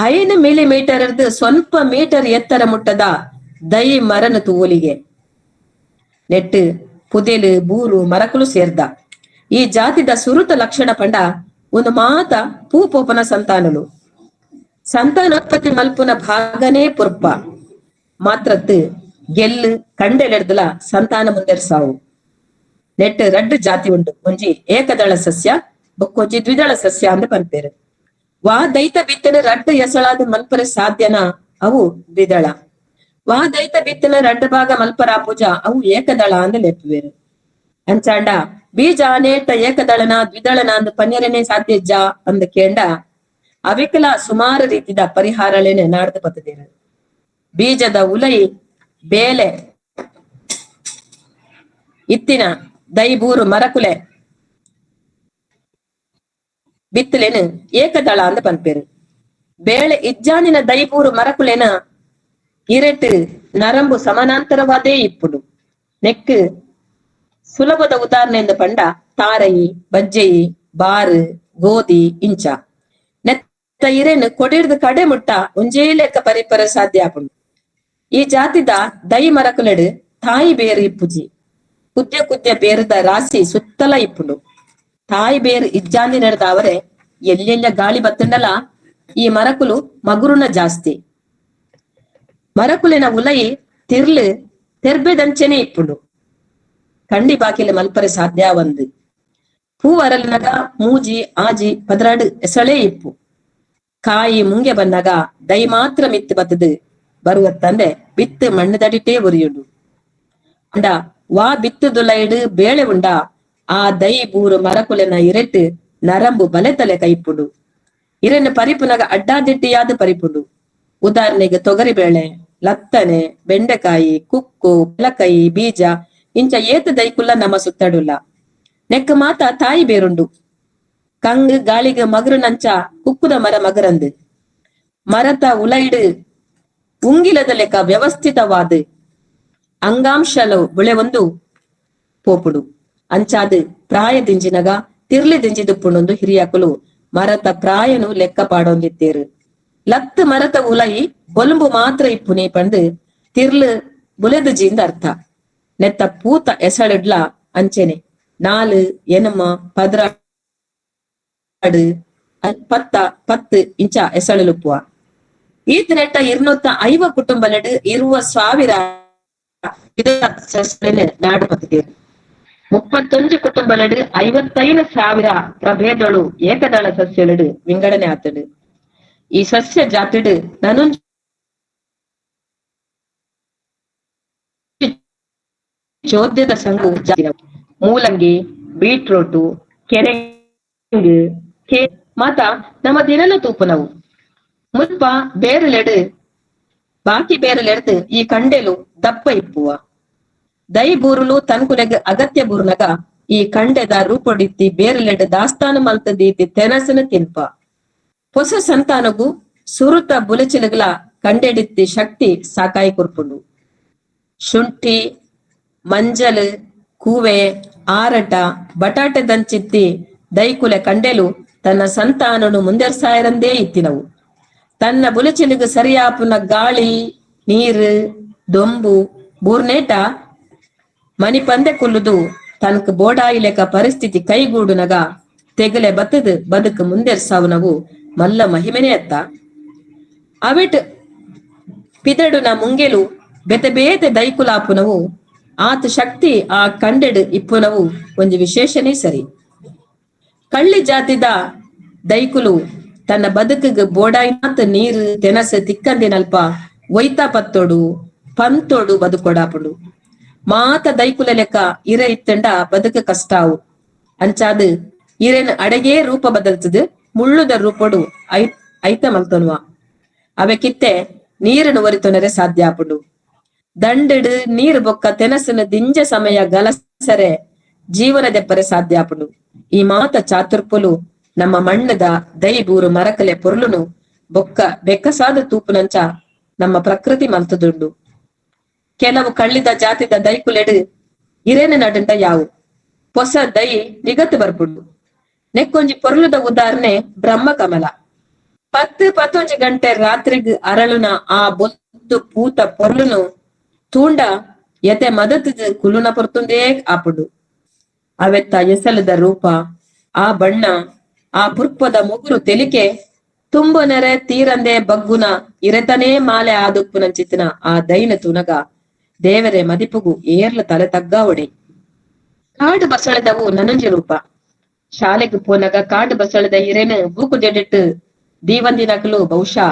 5 ಮಿಲಿಮೀಟರ್ ಸ್ವಲ್ಪ ಮೀಟರ್ ಎತ್ತರ ಮುಟ್ಟದ ದೈ ಮರನ ತೂವೊಲಿಗೆ. ನೆಟ್ಟು ಪುದೆಲು ಬೂರು ಮರಕುಲು ಸೇರ್ದ ಈ ಜಾತಿದ ಸುರುತ ಲಕ್ಷಣ ಪಂಡ ಒಂದು ಮಾತ ಪೂಪೋಪನ ಸಂತಾನಲು. ಸಂತಾನೋತ್ಪತ್ತಿ ಮಲ್ಪುನ ಭಾಗನೇ ಪುರ್ಪ ಮಾತ್ರತ್ತು ಗೆಲ್ಲು ಕಂಡೆಲೆಡ್ದಲ ಸಂತಾನ ಮುಂದೆರ್ಸಾವು. ನೆಟ್ಟು ರಡ್ಡು ಜಾತಿ ಉಂಡು. ಒಂಜಿ ಏಕದಳ ಸಸ್ಯ ಬೊಕ್ಕೊಂಜಿ ದ್ವಿದಳ ಸಸ್ಯ ಅಂದ್ ಪನ್ಪೇರು. ವಾ ದೈತ ಬಿತ್ತನೆ ರಡ್ಡು ಎಸಳಾದ ಮಲ್ಪರೆ ಸಾಧ್ಯನಾ ಅವು ದ್ವಿದಳ. ವಾ ದೈತ ಬಿತ್ತನೆ ರಡ್ಡು ಭಾಗ ಮಲ್ಪರ ಪೂಜಾ ಅವು ಏಕದಳ ಅಂದ್ ಲೆಪ್ಪುವೇರು. ಅಂಚಾಂಡ ಬೀಜ ನೇಟ ಏಕದಳನ ದ್ವಿದಳನ ಅಂದ್ ಪನ್ಯರನೆ ಸಾಧ್ಯ ಜಾ ಅಂದ ಕೇಂಡ ಅವಿಕಲ ಸುಮಾರು ರೀತಿದ ಪರಿಹಾರಲೇನೆ ನಾಡ್ದು ಪತ್ತದೇರು. ಬೀಜದ ಉಲೈ ಬೇಲೆ ಇತ್ತಿನ ದೈಬೂರು ಮರಕುಲೆ ಬಿತ್ತಲೇನು ಏಕದಳ ಅಂದ ಪನ್ಪೇರು. ಬೇಳೆ ಇಜ್ಜಾನಿನ ದೈಬೂರು ಮರಕುಲೆನ ಇರೆಟ್ ನರಂಬು ಸಮಾನಾಂತರವಾದೇ ಇಪ್ಪುಡು. ನೆಕ್ ಸುಲಭದ ಉದಾಹರಣೆಯಿಂದ ಪಂಡ ತಾರಯಿ, ಬಜ್ಜೆಯಿ, ಬಾರು, ಗೋಧಿ, ಇಂಚ. ನೆತ್ತ ಇರೆನ್ ಕೊಡಿರ್ದ ಕಡೆ ಮುಟ್ಟ ಒಂಜೇ ಲೆಕ್ಕ ಪರಿಪರ ಸಾಧ್ಯ ಆಪುಂಡು. ಈ ಜಾತಿದ ದೈ ಮರಕುಲೆಡು ತಾಯಿ ಬೇರು ಇಪ್ಪುಜಿ. ಕುದ್ಯ ಕುದ್ಯ ಬೇರುದ ರಾಶಿ ಸುತ್ತಲ ಇಪ್ಪುಂಡು. ತಾಯಿ ಬೇರು ಇಜ್ಜಾಂದಿ ನಡೆದಾವರೆ ಎಲ್ಲೆಲ್ಲ ಗಾಳಿ ಬತ್ತಂಡಲ ಈ ಮರಕುಲು ಮಗುರುನ ಜಾಸ್ತಿ. ಮರಕುಲಿನ ಉಲೈ ತಿರ್ಲು ತೆರ್ಬೆದಂಚೆನೆ ಇಪ್ಪುಂಡು. ಕಂಡಿ ಬಾಕಿಲೆ ಮಲ್ಪರೆ ಸಾಧ್ಯ ಒಂದು. ಪೂ ಅರಲಿನಗ ಮೂಜಿ ಆಜಿ ಪದರಾಡು ಎಸಳೇ ಇಪ್ಪು. ಕಾಯಿ ಮುಂಗೆ ಬಂದಾಗ ದೈ ಮಾತ್ರ ಮಿತ್ತು ಬತ್ತದು ಬರುವ ತಂದೆ ಬಿತ್ತು ಮಣ್ಣುದಡಿಟೇ ಉರಿಯುಂಡು. ಅಂಡ ವಾ ಬಿತ್ತು ದುಲೈಡು ಬೇಳೆ ಉಂಡ ಆ ದೈ ಬೂರು ಮರಕುಲೆನ ಇರೆಟ್ಟು ನರಂಬು ಬಲೆ ತಲೆ ಕೈಪುಂಡು. ಇರೆನ್ನು ಪರಿಪುನಗ ಅಡ್ಡಾದಿಡ್ಡಿಯಾದ ಪರಿಪುಂಡು. ಉದಾಹರಣೆಗೆ ತೊಗರಿ ಬೇಳೆ, ಲತ್ತನೆ, ಬೆಂಡೆಕಾಯಿ, ಕುಕ್ಕು, ಪೆಲಕಾಯಿ, ಬೀಜ ಇಂಚ ಏತ ದೈಕುಲ್ಲ ನಮ್ಮ ಸುತ್ತಡುಲ್ಲ. ನೆಕ್ಕ ಮಾತ ತಾಯಿ ಬೇರುಂಡು. ಕಂಗ್ ಗಾಳಿಗೆ ಮಗರು ನಂಚ ಕುಕ್ಕುದ ಮರ ಮಗರಂದು ಮರತ ಉಲೈಡು ಉಂಗಿಲದ ಲೆಕ್ಕ ವ್ಯವಸ್ಥಿತವಾದ ಅಂಗಾಂಶಲು ಬುಳೆ ಒಂದು ಪೋಪುಡು. ಅಂಚಾದು ಪ್ರಾಯ ದಿಂಜಿನಗ ತಿರ್ಲಿ ದಿಂಜಿದುಪ್ಪುಣೊಂದು ಹಿರಿಯಕುಲು ಮರತ ಪ್ರಾಯನು ಲೆಕ್ಕ ಪಾಡೊಂದಿತ್ತೇರು. ಲತ್ತು ಮರತ ಉಲೈ ಬೊಲುಂಬು ಮಾತ್ರ ಇಪ್ಪುನೆ ಪಂಡು ತಿರ್ಲು ಬುಲೆದು ಜಿಂದ ಅರ್ಥ. ನೆತ್ತ ಪೂತ ಎಸಳಿಡ್ಲ ಅಂಚೆನೆ 4 ಎನಮ 12 10 10 ಇಂಚ ಎಸಳಲುಪ್ಪುವ. ಈತ ನೆಟ್ಟ 250 ಕುಟುಂಬಲೆಡು 20,000 ನಾಡು ಪತ್ತಿರು. 31 ಕುಟುಂಬಲೆಡು 55,000 ಪ್ರಭೇದಳು ಏಕದಳ ಸಸ್ಯಲೆಡು ವಿಂಗಡಣೆ ಆತಡು. ಈ ಸಸ್ಯ ಜಾತಿಡು ನನೊಂಜಿ ಚೋದ್ಯದ ಸಂಘ ಮೂಲಂಗಿ, ಬೀಟ್ರೋಟು, ಕೆರೆಂಗ್, ಮಾತ ನಮ್ಮ ದಿನನ ತೂಪುನವು. ಮುಲ್ಪ ಬೇರಲೆಡು ಬಾಕಿ ಬೇರಲೆಡ್ದು ಈ ಕಂಡೆಲು ದಪ್ಪ ಇಪ್ಪುವ. ದೈ ಬೂರುಲು ತನ್ಕುಲೆಗ್ ಅಗತ್ಯ ಬೂರ್ನಗ ಈ ಕಂಡೆದ ರೂಪೊಡಿತ್ತಿ ಬೇರಲೆಡು ದಾಸ್ತಾನು ಮಲ್ತ ದೀತಿ ತೆನಸನ ತಿನ್ಪ. ಹೊಸ ಸಂತಾನಗು ಸುರುತ ಬುಲೆಚಿಲುಗಳ ಕಂಡೆಡಿತ್ತಿ ಶಕ್ತಿ ಸಾಕಾಯಿ ಕೊರ್ಪುಂಡು. ಶುಂಠಿ, ಮಂಜಲ್, ಕೂವೆ, ಆರಟ, ಬಟಾಟೆ ದಂಚಿತ್ತಿ ದೈಕುಲೆ ಕಂಡೆಲು ತನ್ನ ಸಂತಾನನು ಮುಂದೆರ್ಸಾಯರಂದೇ ಇತ್ತಿನವು. ತನ್ನ ಬುಲೆಚಿಲಿಗೆ ಸರಿಯಾಪುನ ಗಾಳಿ, ನೀರು, ದೊಂಬು ಬೂರ್ನೇಟ ಮನಿಪಂದೆ ಕುಲ್ಲುದು ತನಕ ಬೋಡಾಯಿಲೆಕ ಪರಿಸ್ಥಿತಿ ಕೈಗೂಡುನಗ ತೆಗಲೆ ಬತ್ತದು ಬದುಕು ಮುಂದೆರ್ಸಾವು ಮಲ್ಲ ಮಹಿಮೆನೆ ಅತ್ತ. ಅವಿಟ್ ಪಿದಡುನ ಮುಂಗೆಲು ಬೆತೆ ಬೇತೆ ದೈಕುಲಾಪುನವು ಆತ ಶಕ್ತಿ ಆ ಕಂಡೆಡು ಇಪ್ಪುನವು ಒಂಜಿ ವಿಶೇಷನೇ ಸರಿ. ಕಳ್ಳಿ ಜಾತಿದ ದೈಕುಲು ತನ್ನ ಬದುಕಿಗೆ ಬೋಡಾಯಿನಾತ ನೀರು ತೆನಸ ತಿಕ್ಕಂದಿನಲ್ಪ ಒಯ್ತಾ ಪತ್ತೋಡು ಪಂತೋಡು ಬದುಕೊಡಾಪುಡು. ಮಾತ ದೈಕುಲ ಲೆಕ್ಕ ಇರೆ ಇತ್ತಂಡ ಬದುಕು ಕಷ್ಟಾವು. ಅಂಚಾದು ಇರೆನ್ ಅಡಗೇ ರೂಪ ಬದಲ್ತದು ಮುಳ್ಳುದ ರೂಪಡು ಐತ ಮಲ್ತೊನುವ. ಅವೆ ಕಿತ್ತೆ ನೀರನ್ನು ಒರಿತೊನರೆ ಸಾಧ್ಯ ಆಪುಂಡು. ದಂಡಡು ನೀರು ಬೊಕ್ಕ ತೆನಸನ ದಿಂಜ ಸಮಯ ಗಲಸರೆ ಜೀವನ ದೆಪ್ಪರೆ ಸಾಧ್ಯ ಆಪುಂಡು. ಈ ಮಾತ ಚಾತುರ್ಪುಲು ನಮ್ಮ ಮಣ್ಣದ ದೈಬೂರು ಮರಕಲೆ ಪೊರ್ಲುನು ಬೊಕ್ಕ ಬೆಕ್ಕಸಾದ ತೂಪುನಂಚ ನಮ್ಮ ಪ್ರಕೃತಿ ಮಲ್ತದುಂಡು. ಕೆಲವು ಕಳ್ಳಿದ ಜಾತಿದ ದೈಕುಲೆಡು ಇರೇನ ನಡುಂಟ ಯಾವು ಹೊಸ ದೈ ನಿಗತ್ತು ಬರ್ಪುಂಡು. ನೆಕ್ಕೊಂಜಿ ಪೊರ್ಲುದ ಉದಾಹರಣೆ ಬ್ರಹ್ಮ ಕಮಲ. 10 11 ಗಂಟೆ ರಾತ್ರಿಗ್ ಅರಳುನ ಆ ಬೊತ್ತು ಪೂತ ಪೊರ್ಲುನು ತೂಂಡ ಯತೆ ಮದತ್ ಕುಲುನ ಪೊರ್ತುಂದೇ ಆಪುಂಡು. ಅವೆತ್ತ ಎಸಲದ ರೂಪ, ಆ ಬಣ್ಣ, ಆ ಪುರ್ಪದ ಮುಗುರು ತೆಲಿಕೆ ತುಂಬೊನೆರೆ ತೀರಂದೆ ಬಗ್ಗುನ ಇರೆತನೇ ಮಾಲೆ ಆದುಪ್ಪುನಂಚಿತ್ತಿನ ಆ ದೈನ ತುನಗ ದೇವರೆ ಮದಿಪುಗು ಏರ್ಲ ತಲೆ ತಗ್ಗಾವಡೆ. ಕಾಡು ಬಸಳೆದವು ನನಂಜಿ ರೂಪ. ಶಾಲೆಗೆ ಪೋನಗ ಕಾಡು ಬಸಳೆದ ಇರೇನು ಬೂಕು ಜಡಿಟ್ಟು ದೀವಂದಿನಕಲು ಬಹುಶಃ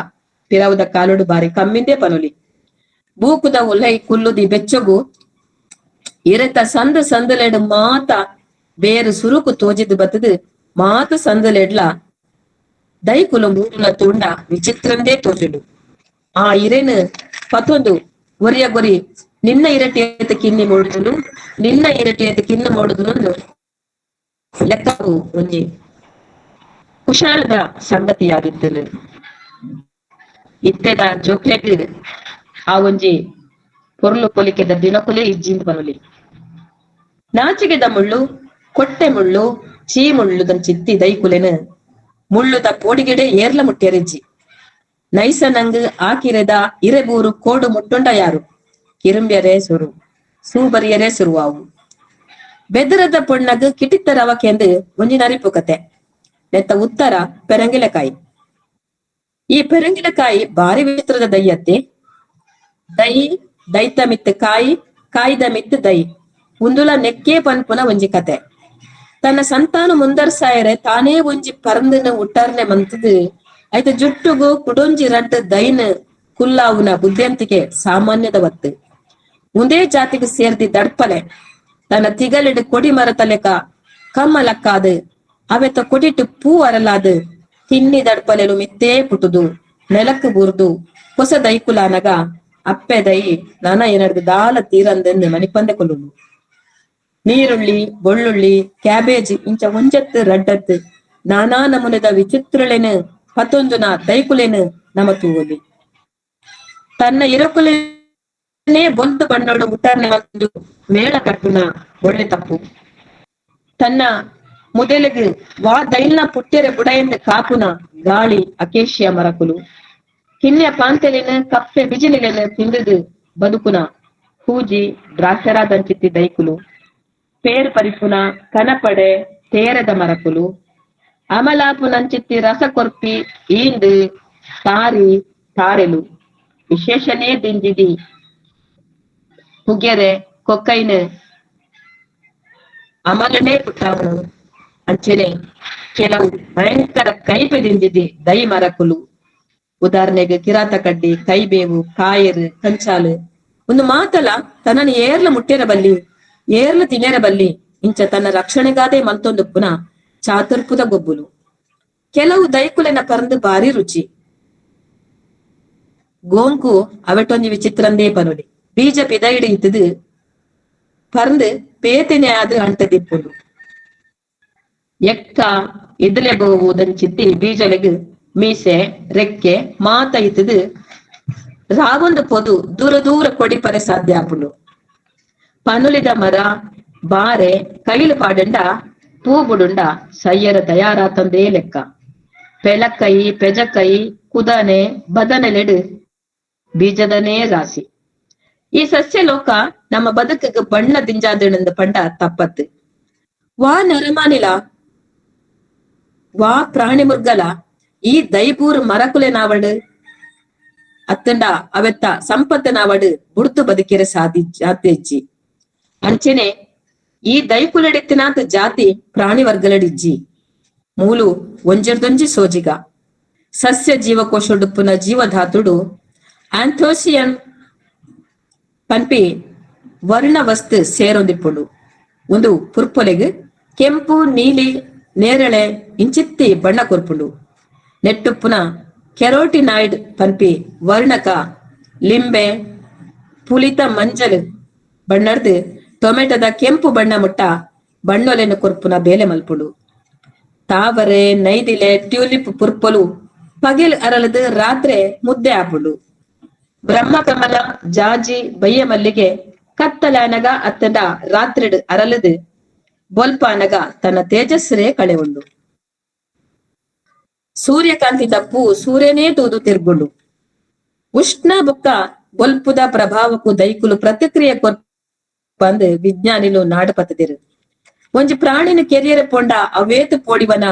ಪಿರವುದ ಕಾಲುಡು ಬಾರಿ ಕಮ್ಮಿಂದೇ ಪನುಲಿ. ಬೂಕುದ ಉಲೈ ಕುಲ್ಲುದಿ ಬೆಚ್ಚಗು ಇರೆತ ಸಂದ ಸಂದಲೆಡು ಮಾತ ಬೇರು ಸುರುಕು ತೋಜಿದು ಬತ್ತದು ಮಾತು ಸಂದಲೆಡ್ಲ ದೈಕುಲು ಮೂಡುನ ತುಂಡ ವಿಚಿತ್ರಂದೇ ತೋಜುಡು. ಆ ಇರೇನು ಪತೊಂದು ಒರಿಯ ಗೊರಿ ನಿನ್ನ ಇರಟಿಯತ ಕಿನ್ನಿ ಮೂಡುದುನು ನಿನ್ನ ಇರಟಿಯತ ಕಿನ್ನು ಮೂಡುದುನು ಲೆಕ್ಕವು ಒಂಜಿ ಕುಶಾಲದ ಸಂಗತಿಯಾಗಿದ್ದನು. ಇತ್ತೆದ ಜೋಕ್ಲೆಗ್ ಆ ಒಂಜಿ ಪೊರ್ಲು ಪೊಲಿಕೆದ ದಿನಕುಲೇ ಇಜ್ಜಿಂದ್ ಪನೊಲಿ. ನಾಚಿಗೆದ ಮುಳ್ಳು, ಕೊಟ್ಟೆ ಮುಳ್ಳು, ಚೀ ಮುಳ್ಳುದಂಚಿತ್ತಿ ದೈಕುಲೆನ್ ಮುಳ್ಳುದ ಪೋಡಿಗೆಡೆ ಏರ್ಲ ಮುಟ್ಟ್ಯರಿಜ್ಜಿ. ನೈಸನಂಗ್ ಆಕಿರೆದ ಇರೆಬೂರು ಕೋಡು ಮುಟ್ಟುಂಡ ಯಾರು ಕಿರುಂಬ್ಯರೇ ಸುರು ಸೂಬರಿಯರೇ ಸುರುವಾವು. ಬೆದರದ ಪೊಣ್ಣಗ್ ಕಿಟಿತ್ತ ರವಕೆಂದು ಒಂಜಿ ನರಿಪು ಕತೆ. ನೆತ್ತ ಉತ್ತರ ಪೆರಂಗಿಲಕಾಯಿ. ಈ ಪೆರಂಗಿಲಕಾಯಿ ಬಾರಿ ವಿಚಿತ್ರದ ದೈಯತ್ತೆ. ದೈ ದೈತ ಮಿತ್ತ ಕಾಯಿ, ಕಾಯ್ದ ಮಿತ್ತ ದೈ ಉಂದುಲ ನೆಕ್ಕೇ ಪನ್ಪುನ ಒಂಜಿ ಕತೆ. ತನ್ನ ಸಂತಾನ ಮುಂದರ್ಸಾಯರೆ ತಾನೇ ಒಂಜಿ ಪರಂದನ ಉಟ್ಟರ್ನೆ ಮಂತದು ಐತ ಜುಟ್ಟುಗು ಕುಡೊಂಜಿ ರಡ್ಡ್ ದೈನ್ ಕುಲ್ಲಾವುನ ಬುದ್ಧಿಯಂತಿಕೆ ಸಾಮಾನ್ಯದ ಒತ್ತು. ಒಂದೇ ಜಾತಿಗೆ ಸೇರ್ದಿ ದಡ್ಪಲೆ ತನ್ನ ತಿಗಲಿಡು ಕೊಡಿ ಮರತಲೆಕ ಕಮ್ಮಲಕ್ಕಾದು ಅವೆತ ಕೊಡಿಟ್ಟು ಪೂ ಅರಲಾದು ತಿನ್ನಿ ದಡ್ಪಲೆಲು ಮಿತ್ತೇ ಪುಟುದು ನೆಲಕ್ಕು ಬೂರ್ದು ಹೊಸ ದೈಕುಲಾನಗ ಅಪ್ಪೆ ದೈ ನಾನ ಏನರ್ದು ದಾಲ ತೀರಂದೆಂದು ಮಣಿಪಂದೆ ಕೊಲ್ಲುನು. ನೀರುಳ್ಳಿ, ಬೊಳ್ಳುಳ್ಳಿ, ಕ್ಯಾಬೇಜ್ ಇಂಚ ಒಂಜತ್ತು ರಡ್ಡತ್ತು ನಾನಾ ನಮೂನೆದ ವಿಚಿತ್ರಳೆನು ಪತ್ತೊಂದುನ ದೈಕುಲೆನು ನಮ ತೂವಲಿ. ತನ್ನ ಇರಕುಲೇನೆ ಬೊಲ್ದು ಬಣ್ಣೋಡು ಮುಟ್ಟರ್ನೆ ಒಂದು ಮೇಳ ಕಟ್ಟುನ ಒಳ್ಳೆ ತಪ್ಪು. ತನ್ನ ಮುದೆಲೆಗ್ ವಾ ದೈಲ್ನ ಪುಟ್ಟೆರೆ ಬುಡಯಂದು ಕಾಪುನ ಗಾಳಿ ಅಕೇಶಿಯ ಮರಕುಲು. ಕಿನ್ಯ ಪಾಂತೆಲಿನ ಕಪ್ಪೆ ಬಿಜಿಲಿಲೆನ ತಿಂದದು ಬದುಕುನ ಹೂಜಿ ದ್ರಾಕ್ಷರಾದಂಚಿತ್ತಿ ದೈಕುಲು. ಪೇರ್ ಪರಿಪುನ ಕನಪಡೆ ತೇರದ ಮರಕುಲು. ಅಮಲಾಪುನಂಚಿತ್ತಿ ರಸಕೊರ್ಪಿ ಈಂದು ತಾರಿ ತಾರೆಲು. ವಿಶೇಷನೇ ದಿಂಜಿದಿ ಹುಗೆರೆ ಕೊಕ್ಕೈನ ಅಮಲನೇ ಪುಟ್ಟಾವನು. ಅಂಚನೆ ಕೆಲವು ಭಯಂಕರ ಕೈಪೆ ದಿಂಜಿದಿ ದೈ ಮರಕುಲು. ಉದಾಹರಣೆಗೆ ಕಿರಾತ ಕಡ್ಡಿ, ಕೈಬೇವು, ಕಾಯರು, ಕಂಚಾಲು ಒಂದು ಮಾತಲ ತನ್ನನ್ನು ಏರ್ಲ ಮುಟ್ಟೆರ ಬಲ್ಲಿ, ಏರ್ಲ ತಿನ್ನೆರ ಬಲ್ಲಿ ಇಂಚ ತನ್ನ ರಕ್ಷಣೆಗಾದೆ ಮಲ್ತೊಂದು ಪುನಃ ಚಾತುರ್ಪುದ ಗೊಬ್ಬುಲು. ಕೆಲವು ದೈಕುಲೆನ ಪರಂದು ಭಾರಿ ರುಚಿ. ಗೋಂಕು ಅವೆಟೊಂಜಿ ವಿಚಿತ್ರಂದೇ ಪನೊಲಿ. ಬೀಜ ಪಿದೈಡು ಇತ್ತದು ಪರಂದು ಪೇತಿನೆ ಆದ್ ಅಂಟದಿಪ್ಪುಂಡು. ಎಕ್ಕ ಇದ್ಲೆ ಬೋವುದಂಚಿತ್ತಿ ಬೀಜಲೆಗ್ ಮೀಸೆ ರೆಕ್ಕೆ ಮಾತ ಇತ್ತದು ರಾವೊಂದು ಪೊದು ದೂರ ದೂರ ಕೊಡಿಪರೆ ಸಾಧ್ಯ ಆಪುಂಡು. ಪನುಲಿದ ಮರ ಬಾರೆ ಕೈಲು ಪಾಡಂಡ ಪೂ ಬುಡುಂಡ ಸಯ್ಯರ ತಯಾರಾತಂದೇ ಲೆಕ್ಕ. ಪೆಳಕೈ ಪೆಜಕೈ ಕುದನೆ ಬದನೆಲೆಡು ಬೀಜದನೇ ರಾಶಿ. ಈ ಸಸ್ಯ ಲೋಕ ನಮ್ಮ ಬದುಕಿಗೆ ಬಣ್ಣ ದಿಂಜಾದಿಣಂದ ಪಂಡ ತಪ್ಪತ್ತು. ವಾ ನರಮಾನಿಲ ವಾ ಪ್ರಾಣಿ ಮುರ್ಗಲ ಈ ದೈಬೂರ್ ಮರಕುಲೆ ನಾವಡು ಅತ್ತಂಡ ಅವೆತ್ತ ಸಂಪತ್ತನಾವಡು ಬುಡ್ತು ಬದುಕಿರ ಸಾಧಿ ಜಾತಿ. ಅಂಚೆನೆ ಈ ದೈಕುಲಡಿತ್ತಿನಾತ ಜಾತಿ ಪ್ರಾಣಿ ವರ್ಗಲಡಿಜ್ಜಿ. ಮೂಲು ಒಂಜರ್ದೊಂಜಿ ಸೋಜಿಗ. ಸಸ್ಯ ಜೀವಕೋಶಡುಪ್ಪುನ ಜೀವಧಾತುಡು ಆಂಥೋಸಿಯನ್ ಪನ್ಪಿ ವರ್ಣ ವಸ್ತು ಸೇರೊಂದಿಪ್ಪುಂಡು. ಒಂದು ಪುರ್ಪೊಲೆಗ್ ಕೆಂಪು ನೀಲಿ ನೇರಳೆ ಇಂಚಿತ್ತಿ ಬಣ್ಣ ಕೊರ್ಪುಂಡು. ನೆಟ್ಟುಪ್ಪುನ ಕೆರೋಟಿನಾಯ್ಡ್ ಪನ್ಪಿ ವರ್ಣಕ ಲಿಂಬೆ ಪುಲಿತ ಮಂಜಲ್ ಬಣ್ಣರ್ದು ಟೊಮೆಟೊದ ಕೆಂಪು ಬಣ್ಣ ಮುಟ್ಟ ಬಣ್ಣೊಲೆನು ಕೊರ್ಪುನ ಬೇಲೆ ಮಲ್ಪುಂಡು. ತಾವರೆ ನೈದಿಲೆ ಟ್ಯೂಲಿಪ್ ಪುರ್ಪೊಲು ಪಗೆಲ್ ಅರಲದು ರಾತ್ರೆ ಮುದ್ದೆ ಆಪುಂಡು. ಬ್ರಹ್ಮ ಕಮಲ ಜಾಜಿ ಬಯ್ಯ ಮಲ್ಲಿಗೆ ಕತ್ತಲಾನಗ ಅತ್ತಡ ರಾತ್ರಿಡ್ ಅರಲದು ಬೊಲ್ಪಾನಗ ತನ್ನ ತೇಜಸ್ಸರೇ ಕಳೆವುಂಡು. ಸೂರ್ಯಕಾಂತಿ ತಪ್ಪು ಸೂರ್ಯನೇ ತೂದು ತಿರ್ಗುಂಡು. ಉಷ್ಣ ಬುಕ್ಕ ಬೊಲ್ಪುದ ಪ್ರಭಾವಕ್ಕೂ ದೈಕುಲು ಪ್ರತಿಕ್ರಿಯೆ ಕೊರ್ಪಂದು ವಿಜ್ಞಾನಿಲು ನಾಡಪತ್ತದಿರು. ಒಂಜಿ ಪ್ರಾಣಿನ ಕೆರಿಯರ ಪೊಂಡ ಅವೇತು ಪೋಡಿವನ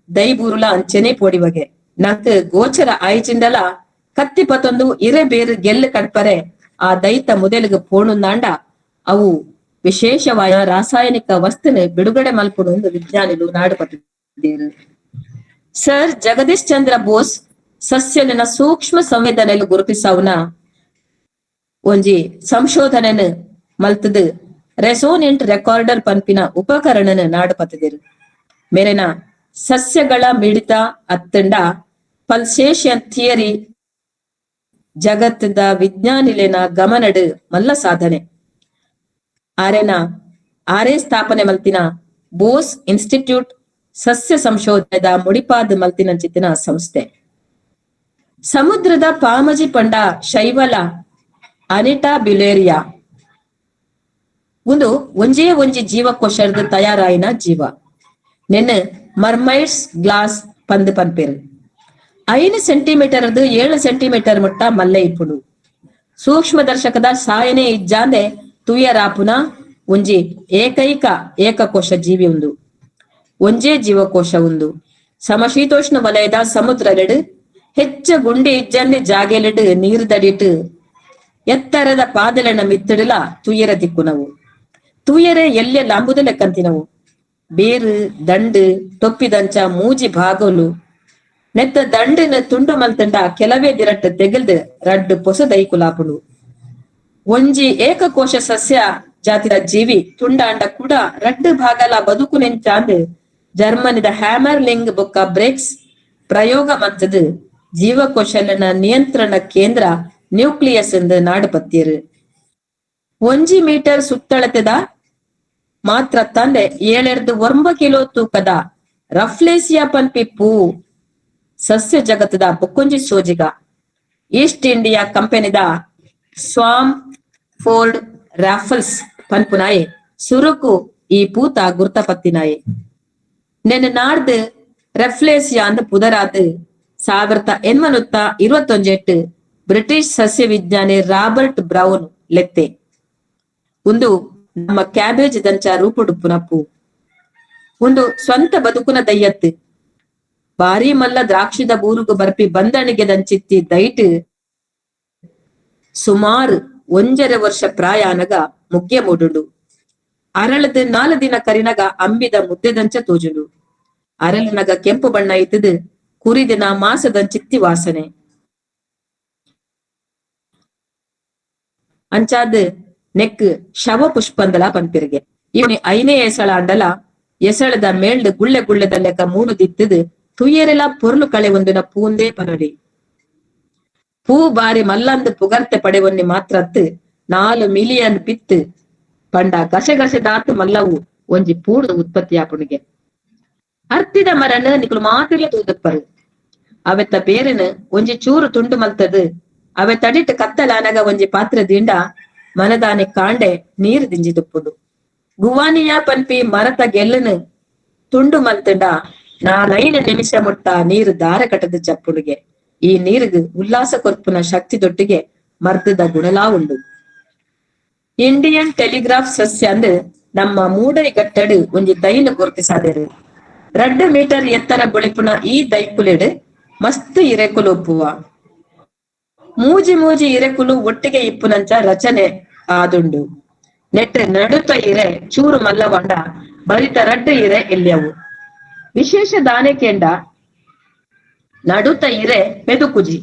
ದೈಬೂರುಲ ಅಂಚನೆ ಪೋಡಿವಗೆ. ನಂಕ್ ಗೋಚರ ಆಯ್ಚಿಂಡಲ ಕತ್ತಿ ಪತ್ತೊಂದು ಇರೆ ಬೇರು ಗೆಲ್ಲು ಕಡ್ಪರೆ ಆ ದೈತ ಮುದೆಲಿಗೆ ಪೋಣುಂದಾಂಡ ಅವು ವಿಶೇಷವಾದ ರಾಸಾಯನಿಕ ವಸ್ತುನ ಬಿಡುಗಡೆ ಮಲ್ಪುಡು ಎಂದು ವಿಜ್ಞಾನಿಲು ನಾಡುಪತ್ತಿದ್ದೀರು. ಸರ್ ಜಗದೀಶ್ ಚಂದ್ರ ಬೋಸ್ ಸಸ್ಯಲಿನ ಸೂಕ್ಷ್ಮ ಸಂವೇದನೆಲು ಗುರುತಿಸವುನ ಒಂಜಿ ಸಂಶೋಧನೆನು ಮಲ್ತದು ರೆಸೋನೆಂಟ್ ರೆಕಾರ್ಡರ್ ಪಂಪಿನ ಉಪಕರಣನ ನಾಡುಪತ್ತಿದಿರು. ಮೇರೆನ ಸಸ್ಯಗಳ ಮಿಡಿತ ಅತ್ತಂಡ ಪಲ್ಸೇಷನ್ ಥಿಯರಿ ಜಗತ್ತದ ವಿಜ್ಞಾನಿಲೆನ ಗಮನಡು ಮಲ್ಲ ಸಾಧನೆ. ಆರೆನ ಆರೇ ಸ್ಥಾಪನೆ ಮಲ್ತಿನ ಬೋಸ್ ಇನ್ಸ್ಟಿಟ್ಯೂಟ್ ಸಸ್ಯ ಸಂಶೋಧನೆದ ಮುಡಿಪಾದ ಮಲ್ತಿನಂಚಿತ್ತಿನ ಸಂಸ್ಥೆ. ಸಮುದ್ರದ ಪಾಮಜಿ ಪಂಡ ಶೈವಲ ಅನಿಟಾ ಬ್ಯುಲೇರಿಯಾ ಒಂದು ಒಂಜೇ ಒಂಜಿ ಜೀವಕೋಶದ ತಯಾರಾಯಿನ ಜೀವ. ನೆನ್ ಮರ್ಮೈಡ್ಸ್ ಗ್ಲಾಸ್ ಪಂದ್ ಪನ್ಪೇರು. 5 ಸೆಂಟಿಮೀಟರ್ 7 ಸೆಂಟಿಮೀಟರ್ ಮುಟ್ಟ ಮಲ್ಲೆ ಇಪ್ಪುಡು. ಸೂಕ್ಷ್ಮದರ್ಶಕದ ಸಾಯನೆ ಇಜ್ಜಾಂದೆ ತುಯರಾಪುನ ಒಂಜಿ ಏಕೈಕ ಏಕಕೋಶ ಜೀವಿ ಉಂದು. ಒಂಜೇ ಜೀವಕೋಶ ಉಂದು. ಸಮಶೀತೋಷ್ಣ ವಲಯದ ಸಮುದ್ರಲೆಡು ಹೆಚ್ಚ ಗುಂಡಿ ಇಜ್ಜಂದೆ ಜಾಗೆಲೆಡು ನೀರು ದಡಿಟ್ಟು ಎತ್ತರದ ಪಾದಲೆನ ಮಿತ್ತಡಲ ತುಯರ ದಿಕ್ಕುನವು. ತೂಯರೆ ಎಲ್ಲೆ ಲಾಂಬುದ ಲೆಕ್ಕಂತಿನವು. ಬೇರು ದಂಡು ತೊಪ್ಪಿದಂಚ ಮೂಜಿ ಭಾಗಲು. ನೆತ್ತ ದಂಡಿನ ತುಂಡು ಮಲ್ತಂಡ ಕೆಲವೇ ದಿರಟ್ಟು ತೆಗಲ್ದು ರಡ್ಡು ಪೊಸ ದೈಕುಲಾಪುಡು. ಒಂಜಿ ಏಕಕೋಶ ಸಸ್ಯ ಜಾತಿದ ಜೀವಿ ತುಂಡಾಂಡ ಕೂಡ ರಡ್ಡು ಭಾಗಲ ಬದುಕು ನೆಂಚಾಂದ್ ಜರ್ಮನಿದ ಹ್ಯಾಮರ್ ಲಿಂಗ್ ಬೊಕ್ಕ ಬ್ರೇಕ್ಸ್ ಪ್ರಯೋಗ ಮಂತದ ಜೀವಕೋಶಲನ ನಿಯಂತ್ರಣ ಕೇಂದ್ರ ನ್ಯೂಕ್ಲಿಯಸ್ ಎಂದು ನಾಡುಪತ್ತಿರು. 1 ಮೀಟರ್ ಸುತ್ತಳತೆದ ಮಾತ್ರ ತಂದೆ 7.9 ಕಿಲೋ ತೂಕದ ರಫ್ಲೇಸಿಯಾ ಪನ್ಪಿ ಪೂ ಸಸ್ಯ ಜಗತ್ತದ ಬೊಕ್ಕೊಂಜಿ ಸೋಜಿಗ. ಈಸ್ಟ್ ಇಂಡಿಯಾ ಕಂಪನಿದ ಸ್ವಾಮ್ ಫೋರ್ಡ್ ರಾಫಲ್ಸ್ ಪನ್ಪುನಾಯೆ ಸುರುಕು ಈ ಪೂತ ಗುರ್ತಪತ್ತಿನಾಯೆ. ನೆನ್ ನಾಡ್ದು ರೆಫ್ಲೇಸಿಯಾ ಅಂದ್ ಪುದರಾದ್ 1821 ಬ್ರಿಟಿಷ್ ಸಸ್ಯ ವಿಜ್ಞಾನಿ ರಾಬರ್ಟ್ ಬ್ರೌನ್ ಲೆತ್ತೆ. ಒಂದು ನಮ್ಮ ಕ್ಯಾಬೇಜ್ ದಂಚ ರೂಪುಡುಪ್ಪುನ ಪೂ. ಒಂದು ಸ್ವಂತ ಬದುಕುನ ದಯ್ಯತ್ತು. ಬಾರಿ ಮಲ್ಲ ದ್ರಾಕ್ಷಿದ ಬೂರುಗು ಬರ್ಪಿ ಬಂದಣಿಗೆ ದಂಚಿತ್ತಿ ದೈಟ್ ಸುಮಾರು 1.5 ವರ್ಷ ಪ್ರಾಯಾನಗ ಮುಖ್ಯ ಮೂಡುಂಡು. ಅರಳದ 4 ದಿನ ಕರಿನಗ ಅಂಬಿದ ಮುದ್ದೆದಂಚ ತೋಜುಂಡು. ಅರಳಿನಗ ಕೆಂಪು ಬಣ್ಣ ಇತ್ತದು ಕುರಿದಿನ ಮಾಸದಂಚಿತ್ತಿ ವಾಸನೆ. ಅಂಚಾದ್ ನೆಕ್ ಶವ ಪುಷ್ಪಂದಲ ಪನ್ಪಿರಿಗೆ. ಇವನಿ 5ನೇ ಎಸಳ ಅಂಡಲ ಎಸಳದ ಮೇಲ್ಡ್ ಗುಳ್ಳೆ ಗುಳ್ಳೆದ ಲೆಕ್ಕ ಮೂಡುದಿತ್ತದು ತುಯ್ಯರೆಲ ಪೊರ್ಲು ಕಳೆ ಒಂದಿನ ಪೂಂದೇ ಪನಡಿ. ಪೂ ಬಾರಿ ಮಲ್ಲಂದು ಪುಗರ್ತೆ ಪಡೆವನ್ನಿ ಮಾತ್ರತ್ತು 4 ಮಿಲಿಯನ್ ಪಿತ್ತು ಪಂಡ ಗಸೆ ದಾತು ಮಲ್ಲವು ಒಂಜಿ ಪೂಡು ಉತ್ಪತ್ತಿಯಾಪುಣಿಗೆ. ಅರ್ತಿದ ಮರಣ ನಿಕುಲು ಮಾತಿರ್ಲ ತೂದಪ್ಪರು. ಅವೆತ್ತ ಬೇರೆನು ಒಂಜಿ ಚೂರು ತುಂಡು ಮಲ್ತದು ಅವೆ ತಡಿಟ್ಟು ಕತ್ತಲಾನಗ ಒಂಜಿ ಪಾತ್ರ ದಿಂಡ ಮನದಾನಿ ಕಾಂಡೆ ನೀರು ದಿಂಜಿ ತುಪ್ಪುಡು. ಗುವಾನಿಯ ಪನ್ಪಿ ಮರತ ಗೆಲ್ಲನು ತುಂಡು ಮಲ್ತಂಡ 4-5 ನಿಮಿಷ ಮುಟ್ಟ ನೀರು ದಾರ ಕಟ್ಟದ ಚಪ್ಪುಡುಗೆ. ಈ ನೀರಿಗೆ ಉಲ್ಲಾಸ ಕೊರ್ಪುನ ಶಕ್ತಿ ದೊಟ್ಟಿಗೆ ಮರ್ದದ ಗುಣಲಾ ಉಂಡು. ಇಂಡಿಯನ್ ಟೆಲಿಗ್ರಾಫ್ ಸಸ್ಯ ಅಂದ್ ನಮ್ಮ ಮೂಡೈ ಗಟ್ಟಡು ಒಂಜಿ ದೈನು ಗುರುತಿಸಾದೇರು. 2 ಮೀಟರ್ ಎತ್ತರ ಬುಳಿಪುನ ಈ ದೈಕುಲೆಡು ಮಸ್ತ್ ಇರೆಕುಲು ಒಪ್ಪುವ. ಮೂಜಿ ಮೂಜಿ ಇರೆಕುಲು ಒಟ್ಟಿಗೆ ಇಪ್ಪುನಂಚ ರಚನೆ ಆದುಂಡು. ನೆಟ್ ನಡುತ ಇರೆ ಚೂರು ಮಲ್ಲವಂಡ ಬರಿತ 2 ಇರೆ ಎಲ್ಯವು. ವಿಶೇಷ ದಾನೆ ಕೆಂಡ ನಡುತ ಇರೆ ಪೆದುಕುಜಿ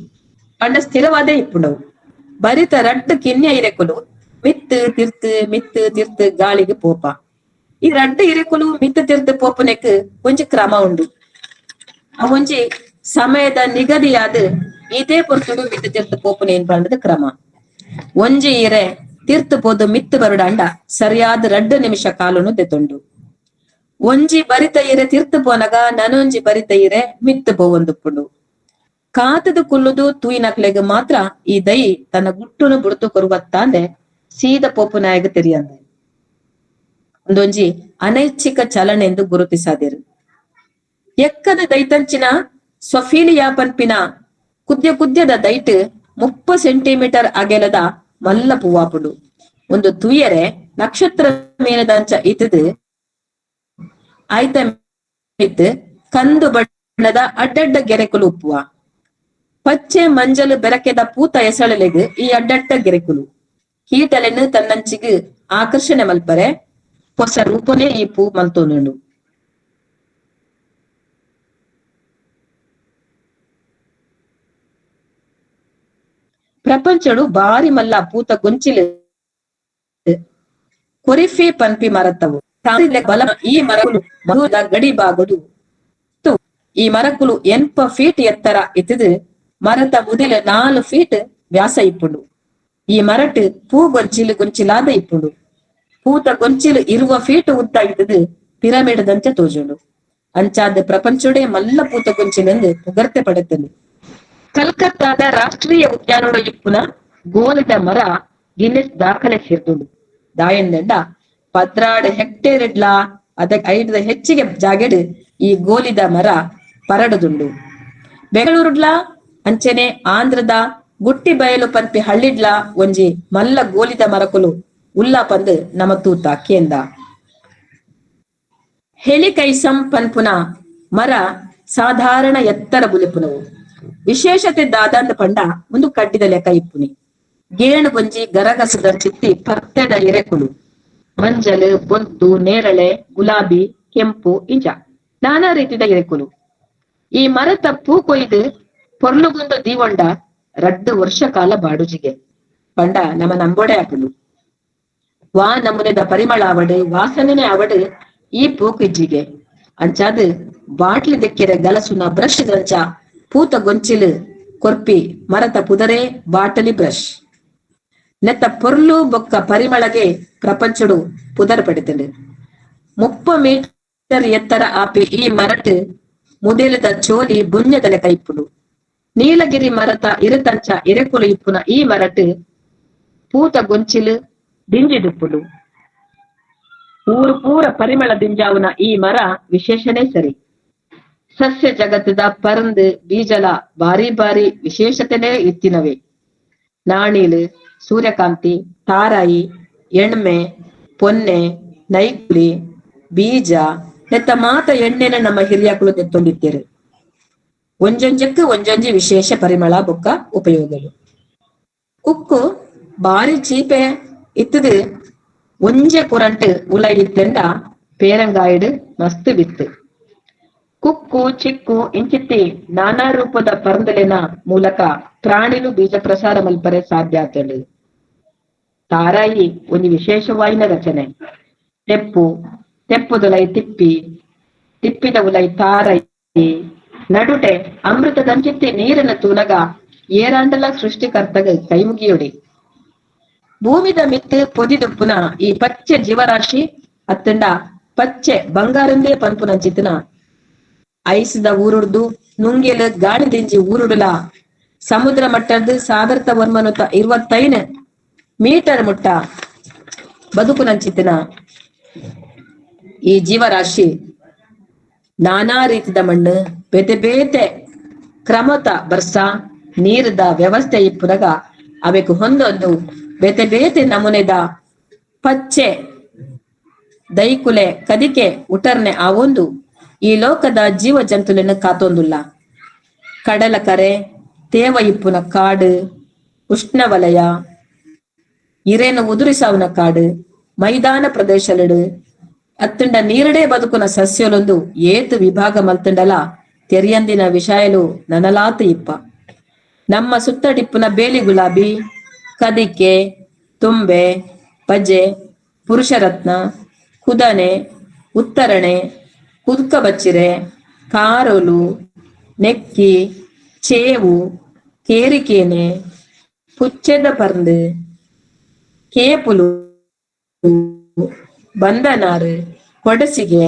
ಪಂಡ ಸ್ಥಿರವಾದ ಇಪ್ಪುಂಡವು. ಬರಿತ 2 ಕಿನ್ಯ ಇರೆಕುಲು ಮಿತ್ತು ತಿರ್ತು ಮಿತ್ತು ತಿರ್ತು ಗಾಳಿಗೆ ಪೋಪ. ಈ 2 ಇರೆಕುಲು ಮಿತ್ತು ತಿರ್ತು ಪೋಪನೆಕ್ ಒಂಜಿ ಕ್ರಮ ಉಂಡು. ಆ ಒಂಜಿ ಸಮಯದ ನಿಗದಿಯಾದ ಇದೇ ಪೊರ್ತುಡು ಮಿತ್ತು ತಿರ್ತು ಪೋಪನೆ ಏನ್ ಪಂಡದ ಕ್ರಮ. ಒಂಜಿ ಇರೆ ತಿರ್ತು ಪೋದು ಮಿತ್ತು ಬರುಡಾಂಡ ಸರಿಯಾದ 2 ನಿಮಿಷ ಕಾಲುನು ದೆತೊಂಡು. ಒಂಜಿ ಬರಿತ ಇರೆ ತಿರ್ತು ಪೋನಗ ನನೊಂಜಿ ಬರಿತ ಇರೆ ಮಿತ್ತು ಪೋವೊಂದುಪ್ಪುಂಡು. ಕಾತದ ಕುಲ್ಲುದು ತೂಯಿನಕ್ಲೆಗ್ ಮಾತ್ರ ಈ ದೈ ತನ್ನ ಗುಟ್ಟುನು ಬುಡ್ತು ಕೊರುವತ್ತಾಂದೆ ಸೀದ ಪೋಪು ನಾಯಗ ತೆರಿಯಂದೆ. ಒಂದೊಂಜಿ ಅನೈಚ್ಛಿಕ ಚಲನೆ ಎಂದು ಗುರುತಿಸಾದಿರು. ಎಕ್ಕದ ದೈತಂಚಿನ ಸ್ವಫೀಲಿಯಾ ಪನ್ಪಿನ ಕುದ್ಯ ಕುದ್ಯದ ದೈಟ್ 30 ಸೆಂಟಿಮೀಟರ್ ಅಗೆಲದ ಮಲ್ಲ ಪೂವಾಪುಡು. ಒಂದು ತುಯರೆ ನಕ್ಷತ್ರ ಮೇನದಂಚ ಇತದು ಆಯ್ತ ಮಿತ್ ಕಂದು ಬಣ್ಣದ ಅಡ್ಡಡ್ಡ ಗೆರೆಕುಲು ಉಪ್ಪುವ. ಪಚ್ಚೆ ಮಂಜಲು ಬೆರಕೆದ ಪೂತ ಎಸಳಲೆಗ್ ಈ ಅಡ್ಡಡ್ಡ ಗೆರೆಕುಲು ಕೀಟಲೆನ್ನು ತನ್ನಂಚಿಗೆ ಆಕರ್ಷಣೆ ಮಲ್ಪರೆ ಹೊಸ ರೂಪನೇ ಈ ಪೂ ಮಲ್ತೊಂದುಂಡು. ಪ್ರಪಂಚಡು ಬಾರಿ ಮಲ್ಲ ಪೂತ ಗೊಂಚಿಲು ಕೊರಿಫೆ ಪನ್ಪಿ ಮರತ್ತವು. ಬಲ ಈ ಮರಕುಲು ಮಹುದ ಗಡಿ ಬಾಗುಡು. ಈ ಮರಕುಲು 80 ಫೀಟ್ ಎತ್ತರ ಇತ್ತದು ಮರತ ಮುದಿಲ 4 ಫೀಟ್ ವ್ಯಾಸ ಇಪ್ಪುಂಡು. ಈ ಮರಟ್ ಪೂ ಗೊಂಚಿಲು ಗೊಂಚಿಲಾದ ಇಪ್ಪುಂಡು. ಪೂತ ಗೊಂಚಿಲು 20 ಫೀಟ್ ಉದ್ದ ಇತ್ತದು ಪಿರಮಿಡ್ ದಂಚ ತೋಜುಂಡು. ಅಂಚಾದ ಪ್ರಪಂಚೋಡೆ ಮಲ್ಲ ಪೂತ ಗೊಂಚಿಲೆಂದು ಪುಗರ್ತೆ ಪಡೆತನು. ಕಲ್ಕತ್ತಾದ ರಾಷ್ಟ್ರೀಯ ಉದ್ಯಾನವನ ಇಪ್ಪುನ ಗೋಲದ ಮರ ಗಿನ್ನೆಸ್ ದಾಖಲೆ ಸೇರ್ತುಂಡು. ದಾಯಂದಂಡ 12 ಹೆಕ್ಟೇರ್ ಇಡ್ಲಾ ಅದಕ್ಕೆ 5 ಹೆಚ್ಚಿಗೆ ಜಾಗೆಡ್ ಈ ಗೋಲಿದ ಮರ ಪರಡುದುಂಡು. ಬೆಂಗಳೂರುಡ್ಲಾ ಅಂಚನೆ ಆಂಧ್ರದ ಗುಟ್ಟಿ ಬಯಲು ಪನ್ಪಿ ಹಳ್ಳಿಡ್ಲಾ ಒಂಜಿ ಮಲ್ಲ ಗೋಲಿದ ಮರಕುಲು ಉಲ್ಲಾ ಪಂದ್ ನಮ ತೂತ ಕೇಂದ. ಹೆಲಿಕೈಸಂ ಪನ್ಪುನ ಮರ ಸಾಧಾರಣ ಎತ್ತರ ಬುಲೆಪುನವು. ವಿಶೇಷತೆ ದಾದಂದ ಪಂಡ ಒಂದು ಕಡ್ಡಿದ ಲೆಕ್ಕ ಇಪ್ಪುನಿ. ಗೇಣು ಗೊಂಜಿ ಗರಗಸದ ಚಿತ್ತಿ ಪರ್ತೆದ ಎರೆಕುಲು ಮಂಜಲು, ಬೊಲ್ದು, ನೇರಳೆ, ಗುಲಾಬಿ, ಕೆಂಪು ಇಂಚ ನಾನಾ ರೀತಿದ ಎರೆಕುಲು. ಈ ಮರತ ಪೂ ಕೊಯ್ದು ಪೊರ್ಲುಗುಂದು ದೀವೊಂಡ 2 ವರ್ಷ ಕಾಲ ಬಾಡುಜಿಗೆ ಪಂಡ ನಮ ನಂಬೋಡೆ ಆಪುಂಡು. ವಾ ನಮೂನೆದ ಪರಿಮಳ ಅವಡು ವಾಸನೆ ಅವಡು ಈ ಪೂಕಿಜ್ಜಿಗೆ. ಅಂಚಾದ ಬಾಟ್ಲಿ ದೆಕ್ಕೆರೆ ಗಲಸುನ ಬ್ರಷ್ ದಂಚ ಪೂತ ಗೊಂಚಿಲು ಕೊರ್ಪಿ ಮರತ ಪುದರೇ ಬಾಟಲಿ ಬ್ರಷ್. ನೆತ್ತ ಪೊರ್ಲು ಬೊಕ್ಕ ಪರಿಮಳಗೆ ಪ್ರಪಂಚಡು ಪುದರ್ ಪಡೆತಂಡು. 30 ಮೀಟರ್ ಎತ್ತರ ಆಪಿ ಈ ಮರಟ್ ಮುದೆಲದ ಚೋಲಿ ಬುಂಜದಲೆ ಕೈಪುಡು. ನೀಲಗಿರಿ ಮರತ ಇರತಂಚ ಇರೆಕುಲು ಇಪ್ಪುನ ಈ ಮರಟ್ ಪೂತ ಗೊಂಚಿಲು ದಿಂಜಿದುಪ್ಪುಡು. ಊರು ಪೂರ ಪರಿಮಳ ದಿಂಜಾವುನ ಈ ಮರ ವಿಶೇಷನೇ ಸರಿ. ಸಸ್ಯ ಜಗತ್ತದ ಪರಂದು ಬೀಜಲ ಬಾರಿ ಬಾರಿ ವಿಶೇಷತೆನೇ ಇತ್ತಿನವೆ. ನಾಣಿಲು, ಸೂರ್ಯಕಾಂತಿ, ತಾರಾಯಿ, ಎಣ್ಮೆ, ಪೊನ್ನೆ, ನೈಕುಲಿ ಬೀಜ ನೆತ್ತ ಮಾತ ಎಣ್ಣೆನ ನಮ್ಮ ಹಿರಿಯಕುಲು ತೆತ್ತೊಂದಿತ್ತೇರು. ಒಂಜೊಂಜಕ್ಕೆ ಒಂಜೊಂಜಿ ವಿಶೇಷ ಪರಿಮಳ ಬೊಕ್ಕ ಉಪಯೋಗಗಳು. ಕುಕ್ಕು ಬಾರಿ ಚೀಪೆ ಇತ್ತದು ಒಂಜೆ ಕುರಂಟು ಉಲ ಇತ್ತೆಂಡ ಪೇರಂಗಾಯಿಡು ಮಸ್ತ್ ಬಿತ್ತು. ಕುಕ್ಕು ಚಿಕ್ಕು ಇಂಚಿತ್ತಿ ನಾನಾ ರೂಪದ ಪರಂದಲೆನ ಮೂಲಕ ಪ್ರಾಣಿಲು ಬೀಜ ಪ್ರಸಾರ ಮಲ್ಪರೆ ಸಾಧ್ಯ ಆತಳು. ತಾರಾಯಿ ಒಂದು ವಿಶೇಷವಾಯಿನ ರಚನೆ. ತೆಪ್ಪು, ತೆಪ್ಪುದೊಲೈ ತಿಪ್ಪಿ, ತಿಪ್ಪಿದ ಉಲೈ ತಾರಾಯಿ, ನಡುಟೆ ಅಮೃತದಂಚಿತ್ತಿ ನೀರನ್ನು ತೂನಗ ಏರಾಂಡಲ ಸೃಷ್ಟಿಕರ್ತಗ ಕೈಮುಗಿಯೊಡಿ. ಭೂಮಿದ ಮಿತ್ತು ಪೊದಿದುಪ್ಪುನ ಈ ಪಚ್ಚೆ ಜೀವರಾಶಿ ಅತ್ತಂಡ ಪಚ್ಚೆ ಬಂಗಾರಂದೇ ಪನ್ಪುನಂಚಿತನ ಐಸಿದ ಊರುಡ್ದು ನುಂಗೆಲು ಗಾಳಿ ದಿಂಜಿ ಊರುಡುಲ ಸಮುದ್ರ ಮಟ್ಟದ 1925 ಮೀಟರ್ ಮುಟ್ಟ ಬದುಕುನಂಚಿತನ ಈ ಜೀವರಾಶಿ ನಾನಾ ರೀತಿದ ಮಣ್ಣು ಬೇತೆ ಬೇತೆ ಕ್ರಮತ ಬರ್ಸ ನೀರದ ವ್ಯವಸ್ಥೆ ಇಪ್ಪುನಗ ಅವೆಕ್ ಹೊಂದೊಂದು ಬೇತೆ ಬೇತೆ ನಮೂನೆದ ಪಚ್ಚೆ ದೈಕುಲೆ ಕದಿಕೆ ಉಟರ್ನೆ ಆವೊಂದು ಈ ಲೋಕದ ಜೀವ ಜಂತುಲೆನ್ನು ಕಾತೊಂದುಲ್ಲ. ಕಡಲ ಕರೆ, ತೇವ ಇಪ್ಪುನ ಕಾಡು, ಉಷ್ಣವಲಯ, ಇರೇನು ಉದುರಿಸಾವುನ ಕಾಡು, ಮೈದಾನ ಪ್ರದೇಶಲೆಡು ಅತ್ತಂಡ ನೀರಡೆ ಬದುಕುನ ಸಸ್ಯಲೊಂದು ಏತು ವಿಭಾಗ ಮಲ್ತಂಡಲ ತೆರಿಯಂದಿನ ವಿಷಯಲು ನನಲಾತ ಇಪ್ಪ. ನಮ್ಮ ಸುತ್ತಡಿಪ್ಪುನ ಬೇಲಿ ಗುಲಾಬಿ, ಕದಿಕೆ, ತುಂಬೆ, ಪಜೆ, ಪುರುಷರತ್ನ, ಕುದನೆ, ಉತ್ತರಣೆ, ಕುದ್ಕ ಬಚ್ಚಿರೆ, ಕಾರೋಲು, ನೆಕ್ಕಿ, ಚೇವು, ಕೇರಿಕೇನೆ, ಪುಚ್ಚೆದ ಪರ್ಂದು, ಕೇಪುಲು, ಬಂದನಾರು, ಕೊಡಸಿಗೆ,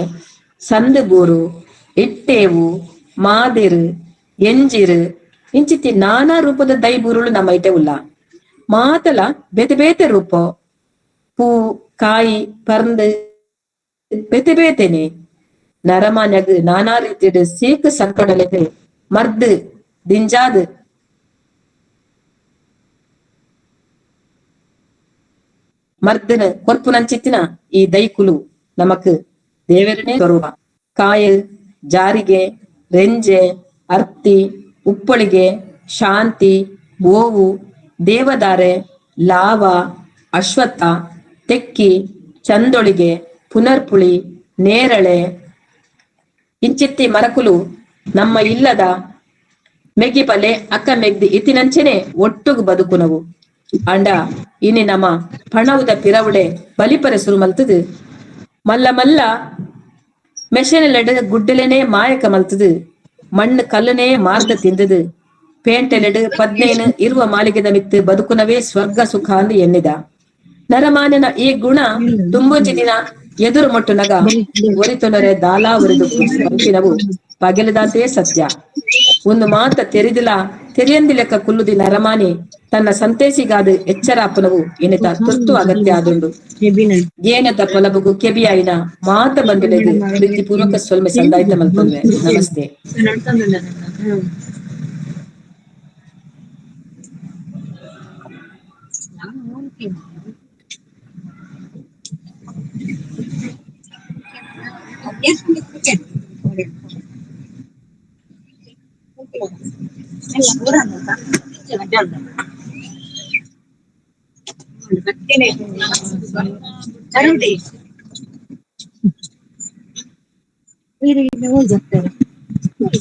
ಸಂದುಬೂರು, ಇಟ್ಟೇವು, ಮಾದಿರು, ಎಂಜಿರು ಇಂಚಿತಿ ನಾನಾ ರೂಪದ ದೈಬೂರುಳು ನಮ್ಮ ಐಟೆ ಉಲ್ಲ. ಮಾತಲ ಬೇತೆ ಬೇತೆ ರೂಪ, ಪೂ, ಕಾಯಿ, ಪರ್ಂದು ಬೇತೆ ಬೇತೆನೆ. ನರಮಾನ್ಯಗ್ ನಾನಾ ರೀತಿಯ ಸೀಕು ಸಂಕಡಲೆಗ್ ಮರ್ದು ದಿಂಜಾದು ಮರ್ದನ ಕೊರ್ಪುನಂಚಿತ್ತಿನ ಈ ದೈಕುಲು ನಮಕ್ ದೇವರನೇ ಸ್ವರೂಪ. ಕಾಯಲ್, ಜಾರಿಗೆ, ರೆಂಜೆ, ಅರ್ತಿ, ಉಪ್ಪಳಿಗೆ, ಶಾಂತಿ, ಗೋವು, ದೇವದಾರೆ, ಲಾವ, ಅಶ್ವತ್ಥ, ತೆಕ್ಕಿ, ಚಂದೊಳಿಗೆ, ಪುನರ್ಪುಳಿ, ನೇರಳೆ ಇಂಚಿತ್ತಿ ಮರಕುಲು ನಮ್ಮ ಇಲ್ಲದ ಮೆಗಿಪಲೆ ಅಕ್ಕ ಮೆಗ್ದಿ ಇತ್ತಿನಂಚೆನೆ ಒಟ್ಟುಗು ಬದುಕುನವು. ಅಂಡ ಇನಿ ನಮ್ಮ ಪಣವುದ ಪಿರವುಡೆ ಬಲಿಪರೆ ಸುರು ಮಲ್ತದು ಮಲ್ಲ ಮಲ್ಲ ಮೆಷನೆಲೆಡ್ ಗುಡ್ಡಲೆನೆ ಮಾಯಕ ಮಲ್ತದು ಮಣ್ಣು ಕಲ್ಲನೆ ಮಾರ್ದ ತಿಂದದು ಪೇಂಟೆಲೆಡ್ 15 ಇರುವ ಮಾಲಿಗೆದ ಮಿತ್ತು ಬದುಕುನವೇ ಸ್ವರ್ಗ ಸುಖ ಅಂದು ಎನ್ನಿದ. ನರಮಾನನ ಈ ಗುಣ ತುಂಬುಜಿ ದಿನ ಎದುರು ಮೊಟ್ಟುನಗ ಒರಿತೊಲರೆ ದಾಲಾ ಒರಿದು ಪಂಪಿನವು ಪಗೆಲದಾತೇ ಸತ್ಯ. ಒಂದು ಮಾತ ತೆರಿದಿಲ ತೆರಿಯಂದಿ ಲೆಕ್ಕ ಕುಲ್ಲುದಿನ ಅರಮಾನೆ ತನ್ನ ಸಂತೇಸಿಗಾದ ಎಚ್ಚರಾಪನವು ಎನೆತ ತುರ್ತು ಅಗತ್ಯ ಆದುಂಡು. ಏನದ ಪೊಲಬುಗು ಕೆಬಿಯಾಯಿನ ಮಾತ ಬಂದಿಡೆದು ಪ್ರೀತಿಪೂರ್ವಕ ಸೊಲ್ಮೆ ಸಂದಾಯ್ತ ಮಲ್ಪಲ್ವೆ. ನಮಸ್ತೆ.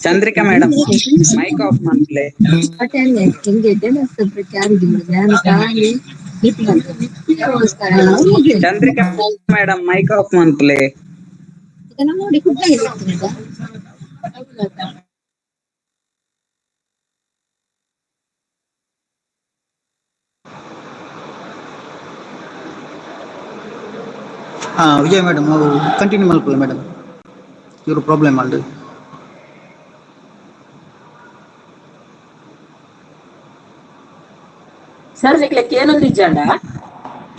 Chandrika madam mic off ಮನ್ಪ್ಲೆ. Chandrika madam mic off ಮನ್ಪ್ಲೆ. Vijay madam ಅವು ಕಂಟಿನ್ಯೂ ಮಲ್ಪಲ್ಲ ಮೇಡಮ್, ಇವರು ಪ್ರಾಬ್ಲಮ್ ಆಂಡ್. Sir ನಿಕ್ಲೆಕ್ ಏನೊಂದು ಇಜ್ಜಾಂಡ?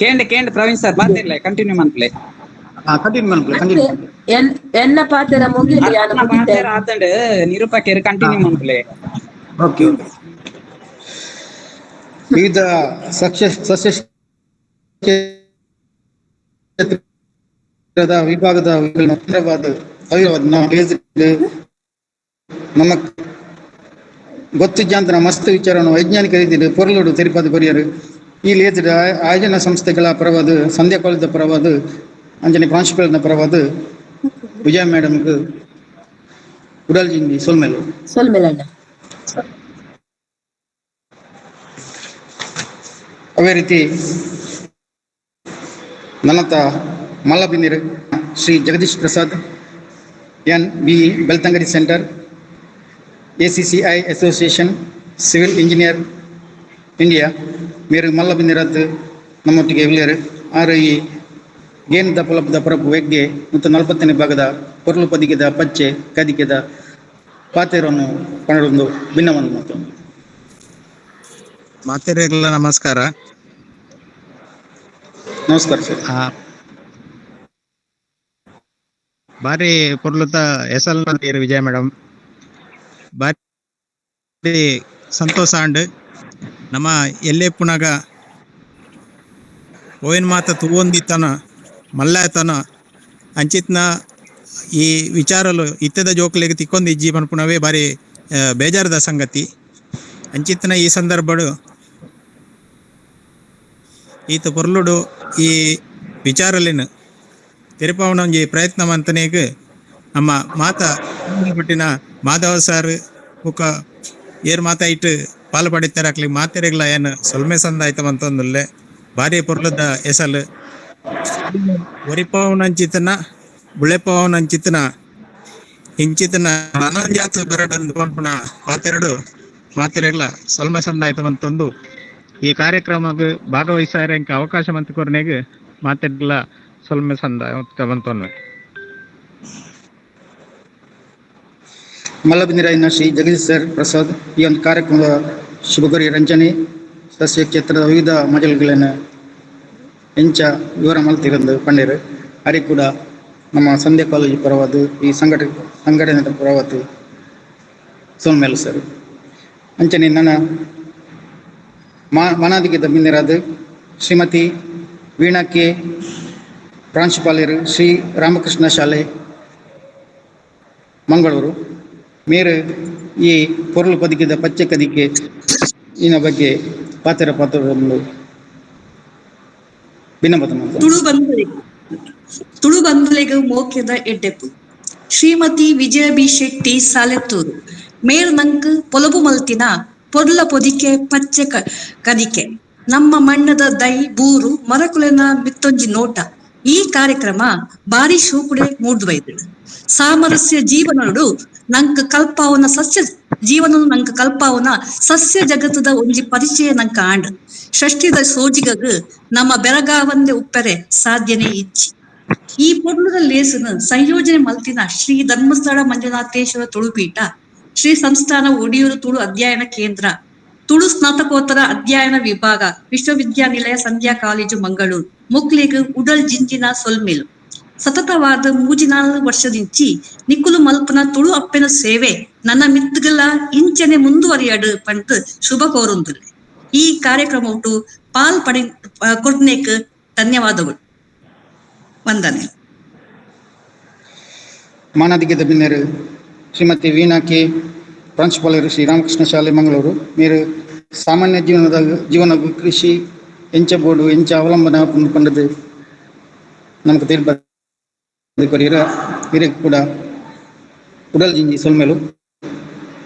ಕೇಂಡ್ ಕೇಂಡ್ ಪ್ರವೀಣ್ ಸರ್ ಮಾತಿರ್ಲೆ ಕಂಟಿನ್ಯೂ ಮನ್ಪ್ಲೆ. ಕಂಟಿನ್ಯೂ ಮಲ್ಪಲೆ ಕಂಟಿನ್ಯೂ. ಎನ್ನ ಪಾತ್ರ ಮುಗಿಲಿ ಯಾನ ಮುಗಿತೆ. ಆತಂಡ್ ನಿರೂಪಕರು ಕಂಟಿನ್ಯೂ ಮನ್ಪ್ಲೆ. Okay okay. ವಿವಿಧ ಸಸ್ಯ ಸಸ್ಯ ಕ್ಷೇತ್ರದ ವಿಭಾಗದ ನಮ್ಮ ಗೊತ್ತಿಜ್ಜಾಂತನ ಮಸ್ತ್ ವಿಚಾರವನ್ನು ವೈಜ್ಞಾನಿಕ ರೀತಿಯಲ್ಲಿ ಪೊರಲೋಡು ತೆರಿಪಾದ ಕೊರಿಯರು ಈ ಲೇಜ್ ಆಯೋಜನಾ ಸಂಸ್ಥೆಗಳ ಪರವಾದ, ಸಂಧ್ಯಾ ಕಾಲೇಜದ ಪರವಾದ, ಅಂಜನೆ ಪ್ರಾಂಶುಪಾಲನ ಪರವಾದ ವಿಜಯ ಮೇಡಮ್ಗೆ ಉಡಲ್ಜಿಂಗಿ ಸೊಲ್ಮೇಲು. ಸೊಲ್ಮೇಲಣ್ಣ. ಅದೇ ರೀತಿ ನನ್ನತ ಮಲ್ಲಬಿಂದಿರು Shri Jagadish Prasad N B Belthangady centre ACCI association civil engineer India ಮೇರು ಮಲ್ಲಬಿಂದಿರದ್ದು ನಮ್ಮೊಟ್ಟಿಗೆ ಇಲ್ಲೇರು ಆರು ಈ ಗೇನದ ಪೊಲಪದ ಪರಪು ವೆಗ್ಗೆ ಮತ್ತು 40ನೇ ಭಾಗದ ಪೊರ್ಲು ಪದಿಗೆದ ಪಚ್ಚೆ ಕದಿಕೆದ ಪಾತೆರನ್ನು ಪಣರೊಂದು ಭಿನ್ನವನ್ನು ಮತ್ತು ಮಾತೆರೆಲ್ಲ ನಮಸ್ಕಾರ. ನಮಸ್ಕಾರ ಸರ್. ಬಾರಿ ಪೊರ್ಲುತ ಎಸಲ್ ವಿಜಯ ಮೇಡಮ್, ಬಾರಿ ಸಂತೋಷ ಆಂಡ್. ನಮ್ಮ ಎಲ್ಲೇ ಪುನಗ ಓಯಿನ ಮಾತ ತೂವೊಂದಿತ್ತನ ಮಲ್ಲಾತನ ಅಂಚಿತ್ನ ಈ ವಿಚಾರಲು ಇತ್ತದ ಜೋಕ್ಲೆಗ್ ತಿಕ್ಕೊಂದು ಇಜ್ಜಿ ಪನ್ಪುನವೇ ಬಾರಿ ಬೇಜಾರದ ಸಂಗತಿ. ಅಂಚಿತ್ನ ಈ ಸಂದರ್ಭಡು ಈತ ಪೊರ್ಲುಡು ಈ ವಿಚಾರಲೇನು ತೆರಿಪಾವನ ಒಂಜಿ ಪ್ರಯತ್ನ ಮಂತನೇಗ್ ನಮ್ಮ ಮಾತ ಪಟ್ಟಿನ ಮಾಧವ ಸರ್ ಬುಕ್ಕ ಏರ್ ಮಾತ ಇಟ್ಟು ಪಾಲು ಪಡಿತಾರೆ ಅಕ್ಲಿ ಮಾತೆರೆಗ್ಲ ಏನು ಸೊಲ್ಮೆ ಸಂದಾಯ್ತ ಮಂತೊಂದುಲ್ಲೆ. ಬಾರಿ ಪೊರ್ಲದ ಎಸಲು ಒರಿಪಾವನಂಚಿತನ ಬುಳೆಪಾವನಂಚಿತನ ಇಂಚಿತನ ನನಂಜಾತ ಬರಡಂದು ಪನ್ಪುನ ಮಾತೆರಡು ಮಾತೆರೆಗ್ಲ ಸೊಲ್ಮೆ ಸಂದಾಯ್ತ ಮಂತೊಂದು ಈ ಕಾರ್ಯಕ್ರಮಕ್ಕೆ ಭಾಗವಹಿಸಾರೆ ಅವಕಾಶ ಮಂತ್ ಕೊರ್ನೆಗ್ ಮಾತೆರ್ಲ ಸೊಲ್ಮೆ ಸಂದಾಯ್ತ ಮಂತೊನ್ವೆ. ಮಲ್ಲಬಿಂದಿರಾಯನ ಶ್ರೀ ಜಗದೀಶ್ ಸರ್ ಪ್ರಸಾದ್ ಈ ಒಂದು ಕಾರ್ಯಕ್ರಮದ ಶುಭಗರಿ ರಂಜನೆ ಸಸ್ಯ ಕ್ಷೇತ್ರದ ವಿವಿಧ ಮಜಲ್ಗಳನ್ನು ಎಂಚ ವಿವರ ಮಲ್ತಿರಂದು ಪಂಡೇರು ಅರಿ ಕೂಡ ನಮ್ಮ ಸಂಧ್ಯಾ ಕಾಲೇಜು ಪರವಾದ ಈ ಸಂಘಟನೆ ಪರವಾದ ಸೋನ್ಮೇಲ್ ಸರ್. ಅಂಚನೆ ನನ್ನ ಮಾನಾದಿಗೆ ಬಿಂದಿರಾದ ಶ್ರೀಮತಿ ವೀಣಾ ಕೆ ಪ್ರಾಂಶುಪಾಲರು ಶ್ರೀ ರಾಮಕೃಷ್ಣ ಶಾಲೆ ಮಂಗಳೂರು ಮೇರು ಈ ಪೊರುಳು ಪದಿಕೆದ ಪಚ್ಚೆ ಕದಿಕೆ ಇನ ಬಗ್ಗೆ ಪಾತ್ರ ಪಾತ್ರ ಭಿನ್ನಮತ. ತುಳು ಬಂಧುಲೆಗ್ ಮೋಕೆದ ಎಡ್ಡೆಪ್ಪು ಶ್ರೀಮತಿ ವಿಜಯ ಬಿ ಶೆಟ್ಟಿ ಸಾಲೆತ್ತೂರು ಮೇರ್ ನಂಕ್ ಪೊಲಬು ಮಲ್ತಿನ ಪೊರ್ಲ ಪೊದಿಕೆ ಪಚ್ಚೆ ಕದಿಕೆ ನಮ್ಮ ಮಣ್ಣದ ದೈ ಬೂರು ಮರಕುಲೆನ ಮಿತ್ತೊಂಜಿ ನೋಟ ಈ ಕಾರ್ಯಕ್ರಮ ಬಾರಿ ಶೋಕುಡೆ ಮೂಡ್ದು ಬೈದು. ಸಾಮರಸ್ಯ ಜೀವನಡು ನಂಕ್ ಕಲ್ಪಾವನ ಸಸ್ಯ ಜೀವನ ನಂಕ್ ಕಲ್ಪಾವನ ಸಸ್ಯ ಜಗತ್ತದ ಒಂಜಿ ಪರಿಚಯ ನಂಕ ಆಂಡ್ ಷಷ್ಠಿದ ಸೋಜಿಗಗ್ ನಮ್ಮ ಬೆರಗಾವಂದೆ ಉಪ್ಪರೆ ಸಾಧ್ಯನೇ ಇಚ್ಚಿ. ಈ ಪೊರ್ಲುದ ಲೇಸನ ಸಂಯೋಜನೆ ಮಲ್ತಿನ ಶ್ರೀ ಧರ್ಮಸ್ಥಳ ಮಂಜುನಾಥೇಶ್ವರ ತುಳುಪೀಠ Shri ಸಂಸ್ಥಾನ ಒಡಿಯೂರು ತುಳು ಅಧ್ಯಯನ ಕೇಂದ್ರ, ತುಳು ಸ್ನಾತಕೋತ್ತರ ಅಧ್ಯಯನ ವಿಭಾಗ, ವಿಶ್ವವಿದ್ಯಾನಿಲಯ ಸಂಧ್ಯಾ ಕಾಲೇಜು ಮಂಗಳೂರು ಮುಕ್ಲಿಗ್ ಉಡಲ್ ಜಿಂಜಿನ ಸೊಲ್ಮೆಲು. ಸತತವಾದ 34 ವರ್ಷದಿಂಚಿ ನಿಕ್ಕುಲು ಮಲ್ಪನ ತುಳು ಅಪ್ಪೆನ ಸೇವೆ ನನ್ನ ಮಿತ್ತುಗಳ ಇಂಚನೆ ಮುಂದುವರಿಯಡು ಪಂಟ್ ಶುಭ ಕೋರುಂದುಲ್ಲೆ. ಈ ಕಾರ್ಯಕ್ರಮ ಉಂಟು ಪಾಲ್ ಪಡಿ ಕೊಡ್ನೇಕ್ ಧನ್ಯವಾದಗಳು, ವಂದನೆ. ಮಾನಾದಿಗೆದ ಬಿನ್ನೆರು ಶ್ರೀಮತಿ ವೀಣಾ ಕೆ ಪ್ರಾಂಶುಪಾಲರು ಶ್ರೀ ರಾಮಕೃಷ್ಣ ಶಾಲೆ ಮಂಗಳೂರು ಮೇರು ಸಾಮಾನ್ಯ ಜೀವನದ ಜೀವನ ಕೃಷಿ ಎಂಚ ಬೋರ್ಡು ಎಂಚ ಅವಲಂಬನ ಪಂಡದು ನಮಕ್ ತೀರ್ಪ ಕೊರಿಯರ ಇರಕ್ ಕೂಡ ಉಡಲ್ ಜಿಂಜಿ ಸೊಲ್ಮೆಲು.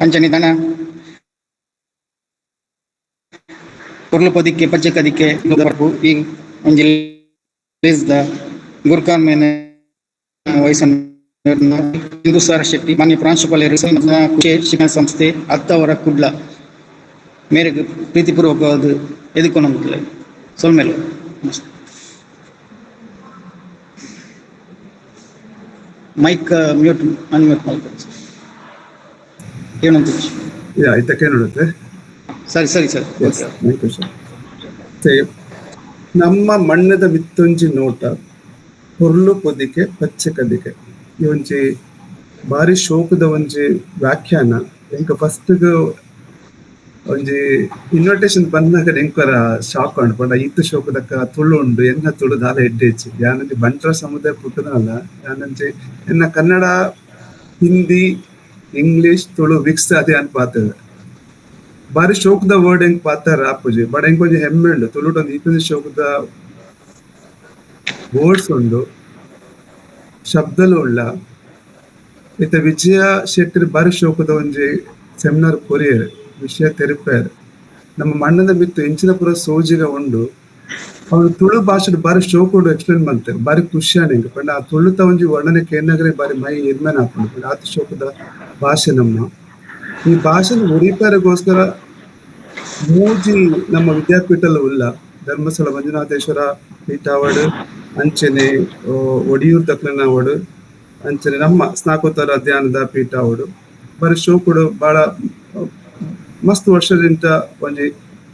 ಅಂಚನೆ ದನ ಪೊರ್ಲು ಪೊದಿಕ್ಕೆ ಪಚ್ಚೆ ಕದಿಕ್ಕೆ ಈ ಒಂಜಿ ಲೇಸ್ದ ಗುರ್ಕಾನ್ ಮೇನೆ ವಯಸ್ಸನ್ನು ಹಿಂದೂಸಾರ ಶೆಟ್ಟಿ ಮಾನ್ಯ ಪ್ರಾಂಶುಪಾಲರು ಶಿಕ್ಷಣ ಸಂಸ್ಥೆ ಅತ್ತವರ ಕುಡ್ಲ ಮೇರೆಗೆ ಪ್ರೀತಿಪೂರ್ವಕವಾದ ಎದುಕೊಂಡು ಸೊಲ್ಮೆಲು. Mic mute unmute ಮಾಡ್ಕೊಳ್ಳಿ. ಏನಂತ ಇದಕ್ಕೆ ಸರಿ ಸರಿ ಸರ್. ನಮ್ಮ ಮಣ್ಣದ ಮಿತ್ತೊಂಜಿ ನೋಟ ಪೊರ್ಲು ಪೊದಿಕೆ ಪಚ್ಚೆ ಕದಿಕೆ ಈ ಒಂಜಿ ಬಾರಿ ಶೋಕದ ಒಂಜಿ ವ್ಯಾಖ್ಯಾನ. ಎಂಕ ಫಸ್ಟ್ ಒಂಜಿ ಇನ್ವಿಟೇಷನ್ ಬಂದಾಗ ಎಂಕರ ಶಾಕ್ ಉಂಡು ಪಂಡ ಈತ ಶೋಕದಕ್ಕ ತುಳು ಉಂಡು ಎನ್ನ ತುಳು ದಾಲ ಎಡ್ಡೆಚ್ಚಿ ಯಾನಂಜಿ ಬಂಟ್ರ ಸಮುದಾಯ ಪುಟ್ಟದಲ್ಲ ಯಾನಂಜಿ ಎನ್ನ ಕನ್ನಡ ಹಿಂದಿ ಇಂಗ್ಲಿಷ್ ತುಳು ಮಿಕ್ಸ್ ಅದೇ ಅನ್ ಪಾತದ ಬಾರಿ ಶೋಕದ ವರ್ಡ್ ಎಂಕ್ ಪಾತಾರ ಆಪುಜಿ ಬಟ್ ಎಂಕ್ ಒಂಜಿ ಹೆಮ್ಮೆ ಉಂಡು ತುಳುಟು ಒಂದು ಈತೊಂಜಿ ಶೋಕದ ವರ್ಡ್ಸ್ ಉಂಡು ಶಬ್ದಲು ಉಳ್ಳ. ಇತ್ತ ವಿಜಯ ಶೆಟ್ಟರ್ ಬಾರಿ ಶೋಕದ ಒಂಜಿ ಸೆಮಿನಾರ್ ಕೊರಿಯರ್ ವಿಷಯ ತೆರಿಪಾಯರ್ ನಮ್ಮ ಮಣ್ಣದ ಮಿತ್ತು ಇಂಚಿನ ಪುರ ಸೋಜಿಗ ಉಂಡು ಅವನು ತುಳು ಭಾಷೆ ಬಾರಿ ಶೋಕ ಉಂಡು ಎಕ್ಸ್ಪ್ಲೇನ್ ಮಾಡ್ತಾರೆ ಬಾರಿ ಖುಷಿ ಆಂಡ್ ಪಂಡ ಆ ತುಳುತ ಒಂಜಿ ವರ್ಣನೆ ಕೇನಗರೆ ಬಾರಿ ಮೈ ಎದ್ಮೇನೆ ಹಾಕೊಂಡು ಪಂಡ ಆತ ಶೋಕದ ಭಾಷೆ ನಮ್ಮ ಈ ಭಾಷೆನ ಉರಿಪಾರಗೋಸ್ಕರ ಮೂಜಿ ನಮ್ಮ ವಿದ್ಯಾಪೀಠಲ ಉಲ್ಲ ಧರ್ಮಸ್ಥಳ ಮಂಜುನಾಥೇಶ್ವರ ಪೀಠಾವಡು ಅಂಚನೆ ಒಡಿಯೂರು ದಕ್ಲನವಡು ಅಂಚನೆ ನಮ್ಮ ಸ್ನಾಕೋತ್ತರ ಅಧ್ಯಯನದ ಪೀಠಾವಡು ಬಾರಿ ಶೋಕುಡು ಬಹಳ ಮಸ್ತ್ ವರ್ಷದಿಂದ ಒಂಜಿ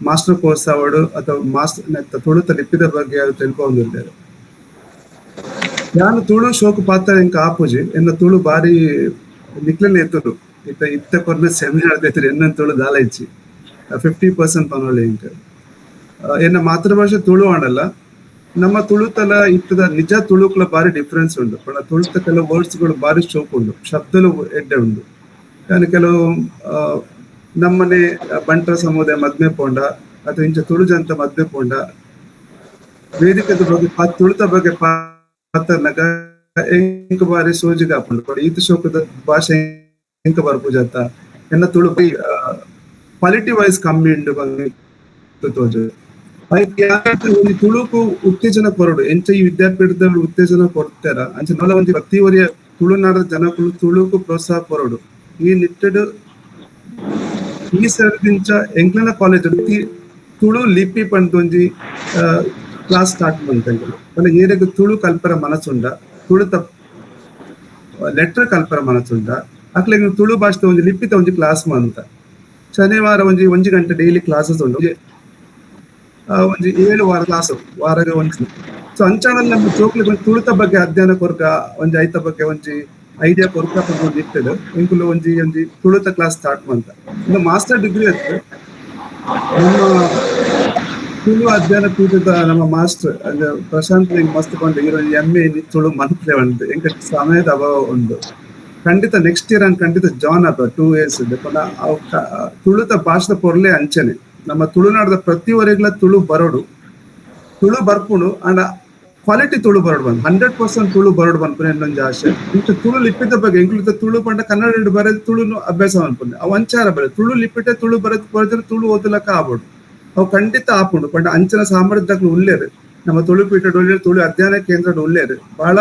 ಮಾಸ್ಟರ್ ಕೋರ್ಸ್ ಅವಡು ಅಥವಾ ಮಾಸ್ಟರ್ ತುಳುತ ಲಿಪಿದ ಬಗ್ಗೆ ಅದು ತಿಳ್ಕೊಂಡಿದ್ದಾರೆ. ನಾನು ತುಳು ಶೋಕ ಪಾತ್ರ ಎಂಕ ಆಪುಜಿ ಎನ್ನ ತುಳು ಬಾರಿ ನಿಕ್ಲನೆ ಎತ್ತರು ಇತ್ತ ಇತ್ತ ಕೊರ್ನ ಸೆಮಿನಾರ್ ಎತ್ತರು ಎನ್ನ ತುಳು ದಾಲ ಇಚ್ಚಿ 50% ಪನೊಳ್ಳೆ ಎಂಕ ಎನ್ನ ಮಾತೃಭಾಷೆ ತುಳು ಆಡಲ್ಲ. ನಮ್ಮ ತುಳುತಲ ಇತ್ತದ ನಿಜ ತುಳುಕುಲ ಬಾರಿ ಡಿಫ್ರೆನ್ಸ್ ಉಂಡು ಪಂಡ ತುಳುತ ಕೆಲವು ವರ್ಡ್ಸ್ಗಳು ಬಾರಿ ಶೋಕ್ ಉಂಡು ಶಬ್ದಲು ಎಡ್ಡೆ ಉಂಡು. ನಾನು ಕೆಲವು ನಮ್ಮನೆ ಬಂಟರ ಸಮುದಾಯ ಮದ್ಮೆ ಪೋಂಡ ಅಥವಾ ಇಂಚ ತುಳು ಜಂತ ಮದ್ಮೆ ಪೋಂಡ ವೇದಿಕದ ಬಗ್ಗೆ ತುಳುತ ಬಗ್ಗೆ ಪಾತ್ರನಗ ಎಂಕ ಬಾರಿ ಸೋಜಿಗ ಆಪುಂಡು ಈತ ಶೋಕದ ಭಾಷೆ ಎಂಕ ಬರ್ಪುಜತ್ತ ಎನ್ನ ತುಳು ಕ್ವಾಲಿಟಿ ವೈಸ್ ಕಮ್ಮಿ ಉಂಡು ತೋಜು. ತುಳುಕು ಉತ್ತೇಜನ ಕೊರಡು ಎಂಚ ಈ ವಿದ್ಯಾಪೀಠದ ಉತ್ತೇಜನ ಕೊಡ್ತಾರ ಅಂಚ ನಲ್ಲ ಒಂಜಿ ಪ್ರತಿ ವರಿಯ ತುಳುನಾಡ ಜನಕುಲು ತುಳುಕು ಪ್ರೋತ್ಸಾಹ ಕೊರಡು ಈ ನಿಟ್ಟೆಡ್ ಈ ಸರದಿಂಚ ಎಂಕ್ಲನ ಕಾಲೇಜ್ ತುಳು ಲಿಪಿ ಪಂಡ್ ಒಂಜಿ ಕ್ಲಾಸ್ ಸ್ಟಾರ್ಟ್ ಮಂತಂಗಿಲ್ಲ ಪಂಡ ಏರೆಗ್ ತುಳು ಕಲ್ಪರ ಮನಸ್ಸುಂಡ ತುಳುತ ಲೆಟರ್ ಕಲ್ಪರ ಮನಸ್ಸುಂಡ ಅಕ್ಲೆಗ್ ತುಳು ಭಾಷೆ ಒಂಜಿ ಲಿಪಿತ ಒಂಜಿ ಕ್ಲಾಸ್ ಮಂತ ಶನಿವಾರ ಒಂಜಿ ಒಂಜಿ ಗಂಟೆ ಡೈಲಿ ಕ್ಲಾಸಸ್ ಉಂಡು ಒಂಜಿ 7 ವಾರ ಕ್ಲಾಸ್ ವಾರ ಒಂಜಿ. ಸೊ ಅಂಚಾಣಲ್ಲಿ ನಮ್ಮ ಜೋಕ್ಲಿಗೆ ಒಂಜಿ ತುಳುತ ಬಗ್ಗೆ ಅಧ್ಯಯನ ಕೊರ್ಕ ಒಂಜಿ ಐತ ಬಗ್ಗೆ ಒಂಜಿ ಐಡಿಯಾ ಕೊರ್ಕ ಒಂಜಿ ಇಟ್ಟದು ಎಂಕುಲು ಒಂಜಿ ಒಂಜಿ ತುಳುತ ಕ್ಲಾಸ್ ಸ್ಟಾರ್ಟ್ ಮಂತ ಇನ್ನು ಮಾಸ್ಟರ್ ಡಿಗ್ರಿ ಅತ್ತು ನಮ್ಮ ತುಳು ಅಧ್ಯಯನ ಪೀಠದ ನಮ್ಮ ಮಾಸ್ಟರ್ ಅಂದ್ರೆ ಪ್ರಶಾಂತ್ ಮಸ್ತ್ ಕೊಂಡು ಇರೋ ಎಂ.ಎ. ತುಳು ಮನ್ಪ್ಲೆ ಉಂಟು ಎಂಕ ಸಮಯದ ಅಭಾವ ಉಂಡು ಖಂಡಿತ ನೆಕ್ಸ್ಟ್ ಇಯರ್ ನಾನು ಖಂಡಿತ ಜಾಯ್ನ್ ಆಪ 2 years ತುಳುತ ಭಾಷೆದ ಪೊರ್ಲೆ ಅಂಚನೆ ನಮ್ಮ ತುಳುನಾಡದ ಪ್ರತಿವರೆಗ್ಲ ತುಳು ಬರೋಡು ತುಳು ಬರ್ಪುಣು ಅಂಡ್ ಕ್ವಾಲಿಟಿ ತುಳು ಬರೋಡು ಬಂದು 100% ತುಳು ಬರೋಡು ಬಂದ್ಪುನೆ ಇನ್ನೊಂದು ಆಶೆ. ಇಂಚ ತುಳು ಲಿಪಿತ ಬಗ್ಗೆ ಎಂಕ್ಲುತ ತುಳು ಪಂಡ ಕನ್ನಡ ಬರೆದು ತುಳು ಅಭ್ಯಾಸ ಅನ್ಪುನೆ ಅವು ಅಂಚಾರ ಬರೆ ತುಳು ಲಿಪಿಟೆ ತುಳು ಬರೆದು ಬರೆದ್ರೆ ತುಳು ಓದಲಕ್ಕ ಆಬೋಡು ಅವು ಖಂಡಿತ ಆಪುಂಡು ಪಂಡ ಅಂಚನ ಸಾಮರ್ಥ್ಯಗಳು ಉಲ್ಲೇರು ನಮ್ಮ ತುಳು ಪೀಠ ಉಲ್ಲೇರು ತುಳು ಅಧ್ಯಯನ ಕೇಂದ್ರ ಉಲ್ಲೇರು ಬಹಳ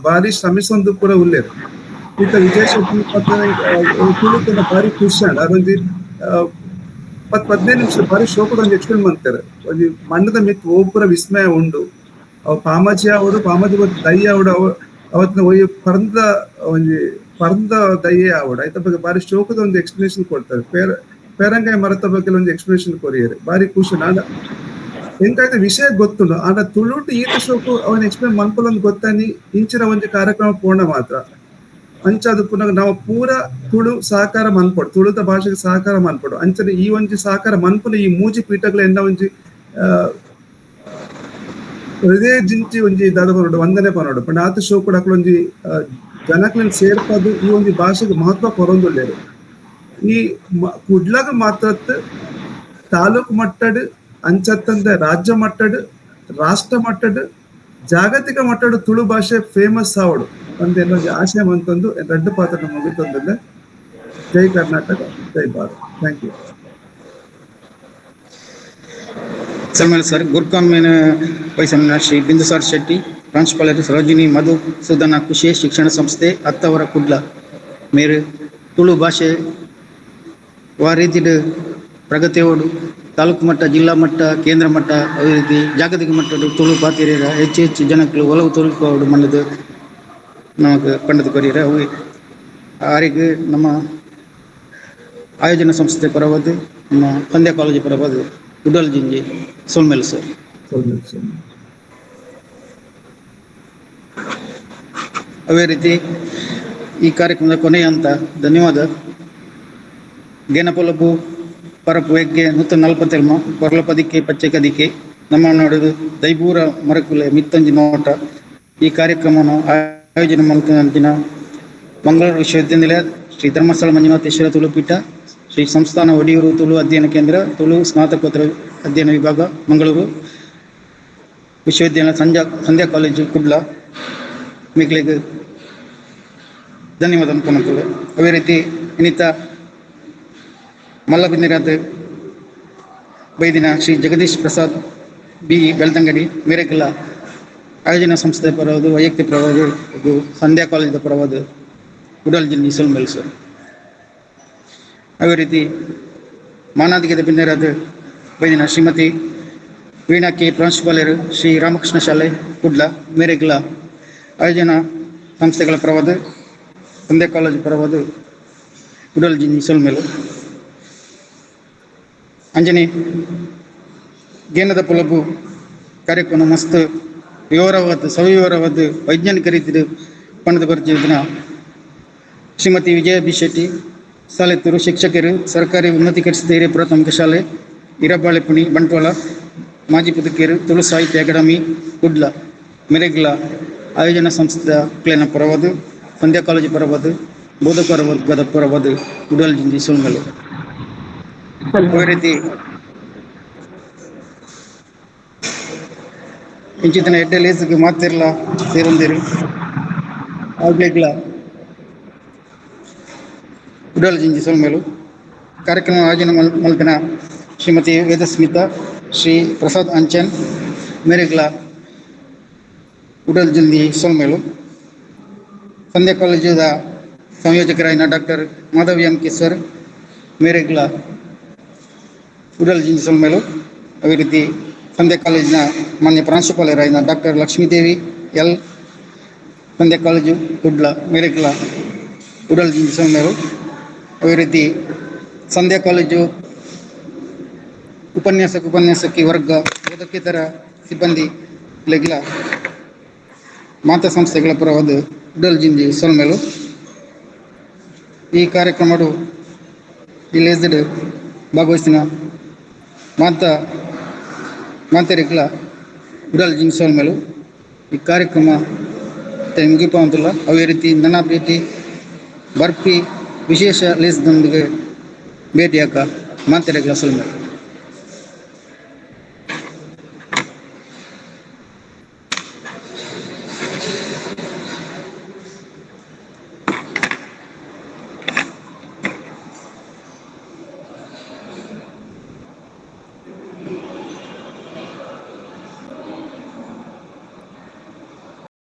ಭಾರಿ ಶ್ರಮಿಸೊಂದು ಪೂರ ಉಲ್ಲೇರು. ಈತ ವಿಜಯ ಶೆಟ್ಟಿ ತುಳು ಭಾರಿ ಖುಷಿ ಅಂಡ್ ಅದೊಂದು 10-15 ನಿಮಿಷ ಭಾರಿ ಶೋಕದ ಒಂಜಿ ಎಕ್ಸ್ಪ್ಲೇನ್ ಮಾಡ್ತಾರೆ ಒಂಜಿ ಮಣ್ಣದ ಮಿತ್ ಒಬ್ಬರ ವಿಸ್ಮಯ ಉಂಡು ಅವು ಪಾಮಾಜಿ ಅವಡು ಪಾಮಾಜಿ ದಯ್ಯ ಅವಡು ಅವತ್ತಿನ ಒಯ್ಯ ಪರಂದ ಒಂಜಿ ಪರ್ಂದ ದಯ್ಯೆ ಆವಡ್ ಐತ ಬಗ್ಗೆ ಬಾರಿ ಶೋಕದ ಒಂದು ಎಕ್ಸ್ಪ್ಲನೇಷನ್ ಕೊಡ್ತಾರೆ. ಪೇರಂಗಾಯಿ ಮರತ ಬಗ್ಗೆ ಒಂದು ಎಕ್ಸ್ಪ್ಲನೇಷನ್ ಕೊರಿಯರು ಬಾರಿ ಖುಷಿ. ಆಂಡ ಎಂಕಾಯ್ತ ವಿಷಯ ಗೊತ್ತುಂಡು, ಆಂಡ ತುಳುಟು ಈತ ಶೋಕು ಅವನ ಎಕ್ಸ್ಪ್ಲೇನ್ ಮನ್ಪುಲೊಂದು ಗೊತ್ತಾನಿ ಇಂಚಿನ ಒಂಜಿ ಕಾರ್ಯಕ್ರಮ ಪೂರ್ಣ ಮಾತ್ರ ಅಂಚಾದ ಪುನಃ ನಾವು ಪೂರ ತುಳು ಸಹಕಾರ ಮನ್ಪೊಡು, ತುಳುತ ಭಾಷೆಗೆ ಸಹಕಾರ ಮನ್ಪೊಡು. ಅಂಚನೆ ಈ ಒಂಜಿ ಸಹಕಾರ ಮನ್ಪುನ ಈ ಮೂಜಿ ಪೀಠಗಳ ಎನ್ನ ಒಂಜಿ ಹೃದಯ ಜಿಂಚಿ ಒಂಜಿ ದಾದ ಪನೊಡು ವಂದನೆ ಪನೊಡು. ಪಂಡ ಆತ ಶೋಕುಡು ಅಕ್ಲು ಒಂಜಿ ಜನಕ್ಲೆನ್ ಸೇರ್ಪದು ಈ ಒಂಜಿ ಭಾಷೆಗೆ ಮಹತ್ವ ಕೊರೊಂದುಲ್ಲೆರ್. ಈ ಕುಡ್ಲಗ ಮಾತ್ರತ್ ತಾಲೂಕು ಮಟ್ಟಡ್ ಅಂಚತ್ತಂದೆ ರಾಜ್ಯ ಮಟ್ಟಡ್ ರಾಷ್ಟ್ರ ಮಟ್ಟಡ್ ಜಾಗತಿಕ ಮಟ್ಟಡ್ ತುಳು ಭಾಷೆ ಫೇಮಸ್ ಆವಡು ಒಂದೆನ್ನೊಂಜಿ ಆಶಯ ಮಂತೊಂದು ರಡ್ಡು ಪಾತ್ರ ಮುಗಿತೊಂದುಲ್ಲೆ. ಜೈ ಕರ್ನಾಟಕ, ಜೈ ಭಾರತ್. Thank you. ಸನ್ಮಾನ್ಯ ಸರ್ ಗುರ್ಕಾನ್ ಮೇನ ವಹಿಸನ್ನ ಶ್ರೀ ಬಿಂದುಸಾರ್ ಶೆಟ್ಟಿ, ಪ್ರಾಂಶುಪಾಲರು ಸರೋಜಿನಿ ಮಧುಸೂದನ ಕೃಷಿ ಶಿಕ್ಷಣ ಸಂಸ್ಥೆ ಅತ್ತವರ ಕುಡ್ಲ ಮೇರು ತುಳು ಭಾಷೆ ವಾ ರೀತಿಡ್ ಪ್ರಗತಿಯೋಡು ತಾಲೂಕು ಮಟ್ಟ, ಜಿಲ್ಲಾ ಮಟ್ಟ, ಕೇಂದ್ರ ಮಟ್ಟ, ಅದೇ ರೀತಿ ಜಾಗತಿಕ ಮಟ್ಟದ ತುಳು ಪಾತಿರ ಹೆಚ್ಚು ಹೆಚ್ಚು ಜನಕ್ಕಳು ಒಲವು ತುಳುಕೋಡು ಮಣ್ಣದು ನಮಗೆ ಪಂಡದ ಕೊರಿಯರ ಅವು ಆರಿಗೆ ನಮ್ಮ ಆಯೋಜನಾ ಸಂಸ್ಥೆ ಪರವಾದ ನಮ್ಮ ಸಂಧ್ಯಾ ಕಾಲೇಜು ಪರವಾದ ಉಡಲ್ ಜಿಂಜಿ ಸೋಲ್ಮೇಲ್ ಸರ್. ಅದೇ ರೀತಿ ಈ ಕಾರ್ಯಕ್ರಮದ ಕೊನೆಯ ಹಂತ ಧನ್ಯವಾದ. ಗೇನಪೊಲಬು ಪರಪು ಎಗ್ಗೆ 147 ಕೊರಲಪದಿಕೆ ಪಚ್ಚೆಕದಿಕೆ ನಮ್ಮ ನೋಡುದು ದೈಬೂರ ಮರಕುಲೆ ಮಿತ್ತಂಜಿ ನೋಟ ಈ ಕಾರ್ಯಕ್ರಮವನ್ನು ಆಯೋಜನೆ ಮಲ್ತಿನ ಮಂಗಳೂರು ವಿಶ್ವವಿದ್ಯಾನಿಲಯ ಶ್ರೀ ಧರ್ಮಸ್ಥಳ ಮಂಜುನಾಥೇಶ್ವರ ತುಳುಪೀಠ, ಶ್ರೀ ಸಂಸ್ಥಾನ ಒಡಿಯೂರು ತುಳು ಅಧ್ಯಯನ ಕೇಂದ್ರ, ತುಳು ಸ್ನಾತಕೋತ್ತರ ಅಧ್ಯಯನ ವಿಭಾಗ, ಮಂಗಳೂರು ವಿಶ್ವವಿದ್ಯಾಲಯ ಸಂಧ್ಯಾ ಕಾಲೇಜು ಕುಡ್ಲ ಮಿಕ್ಲಿಗೆ ಧನ್ಯವಾದ ಅನ್ಕೊಂಡು. ಅದೇ ರೀತಿ ಇನ್ನಿತ ಮಲ್ಲಬಿಂದಿರಾದ ಬೈದಿನ ಶ್ರೀ ಜಗದೀಶ್ ಪ್ರಸಾದ್ ಬಿ ಬೆಳ್ತಂಗಡಿ ಮೇರೆಕೆಲ್ಲ ಆಯೋಜನಾ ಸಂಸ್ಥೆ ಪರವಾದ, ವೈಯಕ್ತಿಕ ಪರವಾದ ಹಾಗೂ ಸಂಧ್ಯಾ ಕಾಲೇಜಿನ ಪರವಾದ ಉಡಲ್ ಜಿಲ್ಲಿ ಸೋಲ್ಮೇಲ್ ಸರ್. ಅದೇ ರೀತಿ ಮಾನಾದಿಗದ ಬಿಂದರಾದ ಬೈದಿನ ಶ್ರೀಮತಿ ವೀಣಾ ಕೆ ಪ್ರಾಂಶುಪಾಲರು ಶ್ರೀ ರಾಮಕೃಷ್ಣ ಶಾಲೆ ಕುಡ್ಲ ಮೇರೆಗೆಲ್ಲ ಆಯೋಜನಾ ಸಂಸ್ಥೆಗಳ ಪರವಾದ, ಸಂಧ್ಯಾ ಕಾಲೇಜು ಪರವಾದ ಉಡಲ್ ಜಿಲ್ಲಿ ಸೋಲ್ಮೇಲು. ಅಂಜನಿ ಗೇನದ ಪೊಲಬು ಕಾರ್ಯಕ್ರಮ ಮಸ್ತ್ ವಿವರವಾದ ಸವಿವರವಾದ ವೈಜ್ಞಾನಿಕ ರೀತಿಯ ಪಣದ ಪರಿಚಯದ ಶ್ರೀಮತಿ ವಿಜಯ ಬಿ ಶೆಟ್ಟಿ ಸಾಲೆತ್ತೂರು ಶಿಕ್ಷಕರು, ಸರ್ಕಾರಿ ಉನ್ನತೀಕರಿಸಿದ ಹಿರಿಯ ಪ್ರಾಥಮಿಕ ಶಾಲೆ ಇರಬಾಳೆಪುಣಿ ಬಂಟ್ವಾಳ, ಮಾಜಿ ಪದಕೀಯರು, ತುಳು ಸಾಹಿತ್ಯ ಅಕಾಡೆಮಿ ಕುಡ್ಲ ಮೆರೆಗ್ಲ ಆಯೋಜನಾ ಸಂಸ್ಥೆಯ ಕ್ಲೇನ ಪರವಾದ, ಸಂಧ್ಯಾ ಕಾಲೇಜು ಪರವಾದ, ಬೋಧಕರ ವರ್ಗದ ಪರವಾದ ಉಡಲ್ ಜಿಂಜಿ ಸೋಲ್ಮೇಲು. ಅದೇ ರೀತಿ ಇಂಚಿತನ ಎಡ್ಡೆ ಲೇಸ್ಗೆ ಮಾತಿರ್ಲ ಸೇರೊಂದಿರು ಆಗ್ಲಿಗ್ಲ ಉಡಲ್ ಜಿಂಜಿ ಸೋಲ್ಮೇಲು. ಕಾರ್ಯಕ್ರಮ ಆಯೋಜನೆ ಮಲ್ಪಿನ ಶ್ರೀಮತಿ ವೇದಸ್ಮಿತಾ, ಶ್ರೀ ಪ್ರಸಾದ್ ಅಂಚನ್ ಮೇರೆಗ್ಲ ಉಡಲ್ ಜಿಂಜಿ ಸೋಲ್ಮೇಲು. ಸಂಧ್ಯಾ ಕಾಲೇಜುದ ಸಂಯೋಜಕರಾಯಿನ doctor Madhav M K sir ಮೇರೆಗ್ಲ ಉಡಲ್ ಜಿಂಜಿ ಸೋಲ್ಮೇಲು. ಅದೇ ರೀತಿ ಸಂಧ್ಯಾ ಕಾಲೇಜಿನ ಮಾನ್ಯ ಪ್ರಾಂಶುಪಾಲರಾಯಿನ doctor Lakshmidevi L, Sandhya college Kudla ಮೇರೆಗ್ಲ ಉಡಲ್ ಜಿಂಜಿ ಸೋಲ್ಮೇಲು. ಅದೇ ರೀತಿ ಸಂಧ್ಯಾ ಕಾಲೇಜು ಉಪನ್ಯಾಸಕಿ ವರ್ಗ, ಬೋಧಕೇತರ ಸಿಬ್ಬಂದಿ ಲೆಗ್ಲ ಮಾತಾ ಸಂಸ್ಥೆಗಳ ಪರವಾದ ಉಡಲ್ ಜಿಂಜಿ ಸೊಲ್ಮೇಲು. ಈ ಕಾರ್ಯಕ್ರಮಡು ಈ ಲೇಸ್ಡ್ ಭಾಗವಹಿಸಿನ ಮಾತಾ ಮಾತೆರಿಗ್ಲ ಉಡಲ್ ಜಿಂಜಿ ಸೊಲ್ಮೇಲು. ಈ ಕಾರ್ಯಕ್ರಮ ಮುಗಿಪ ಅಂತಲ್ಲ. ಅದೇ ರೀತಿ ನನ್ನ ಭೇಟಿ ಬರ್ಪಿ ವಿಶೇಷ ಲೇಸ್ದೊಂದಿಗೆ ಭೇಟಿಯಾಕ ಮಾತೆರಿಗ್ಲ ಸೊಲ್ಮೇಲು.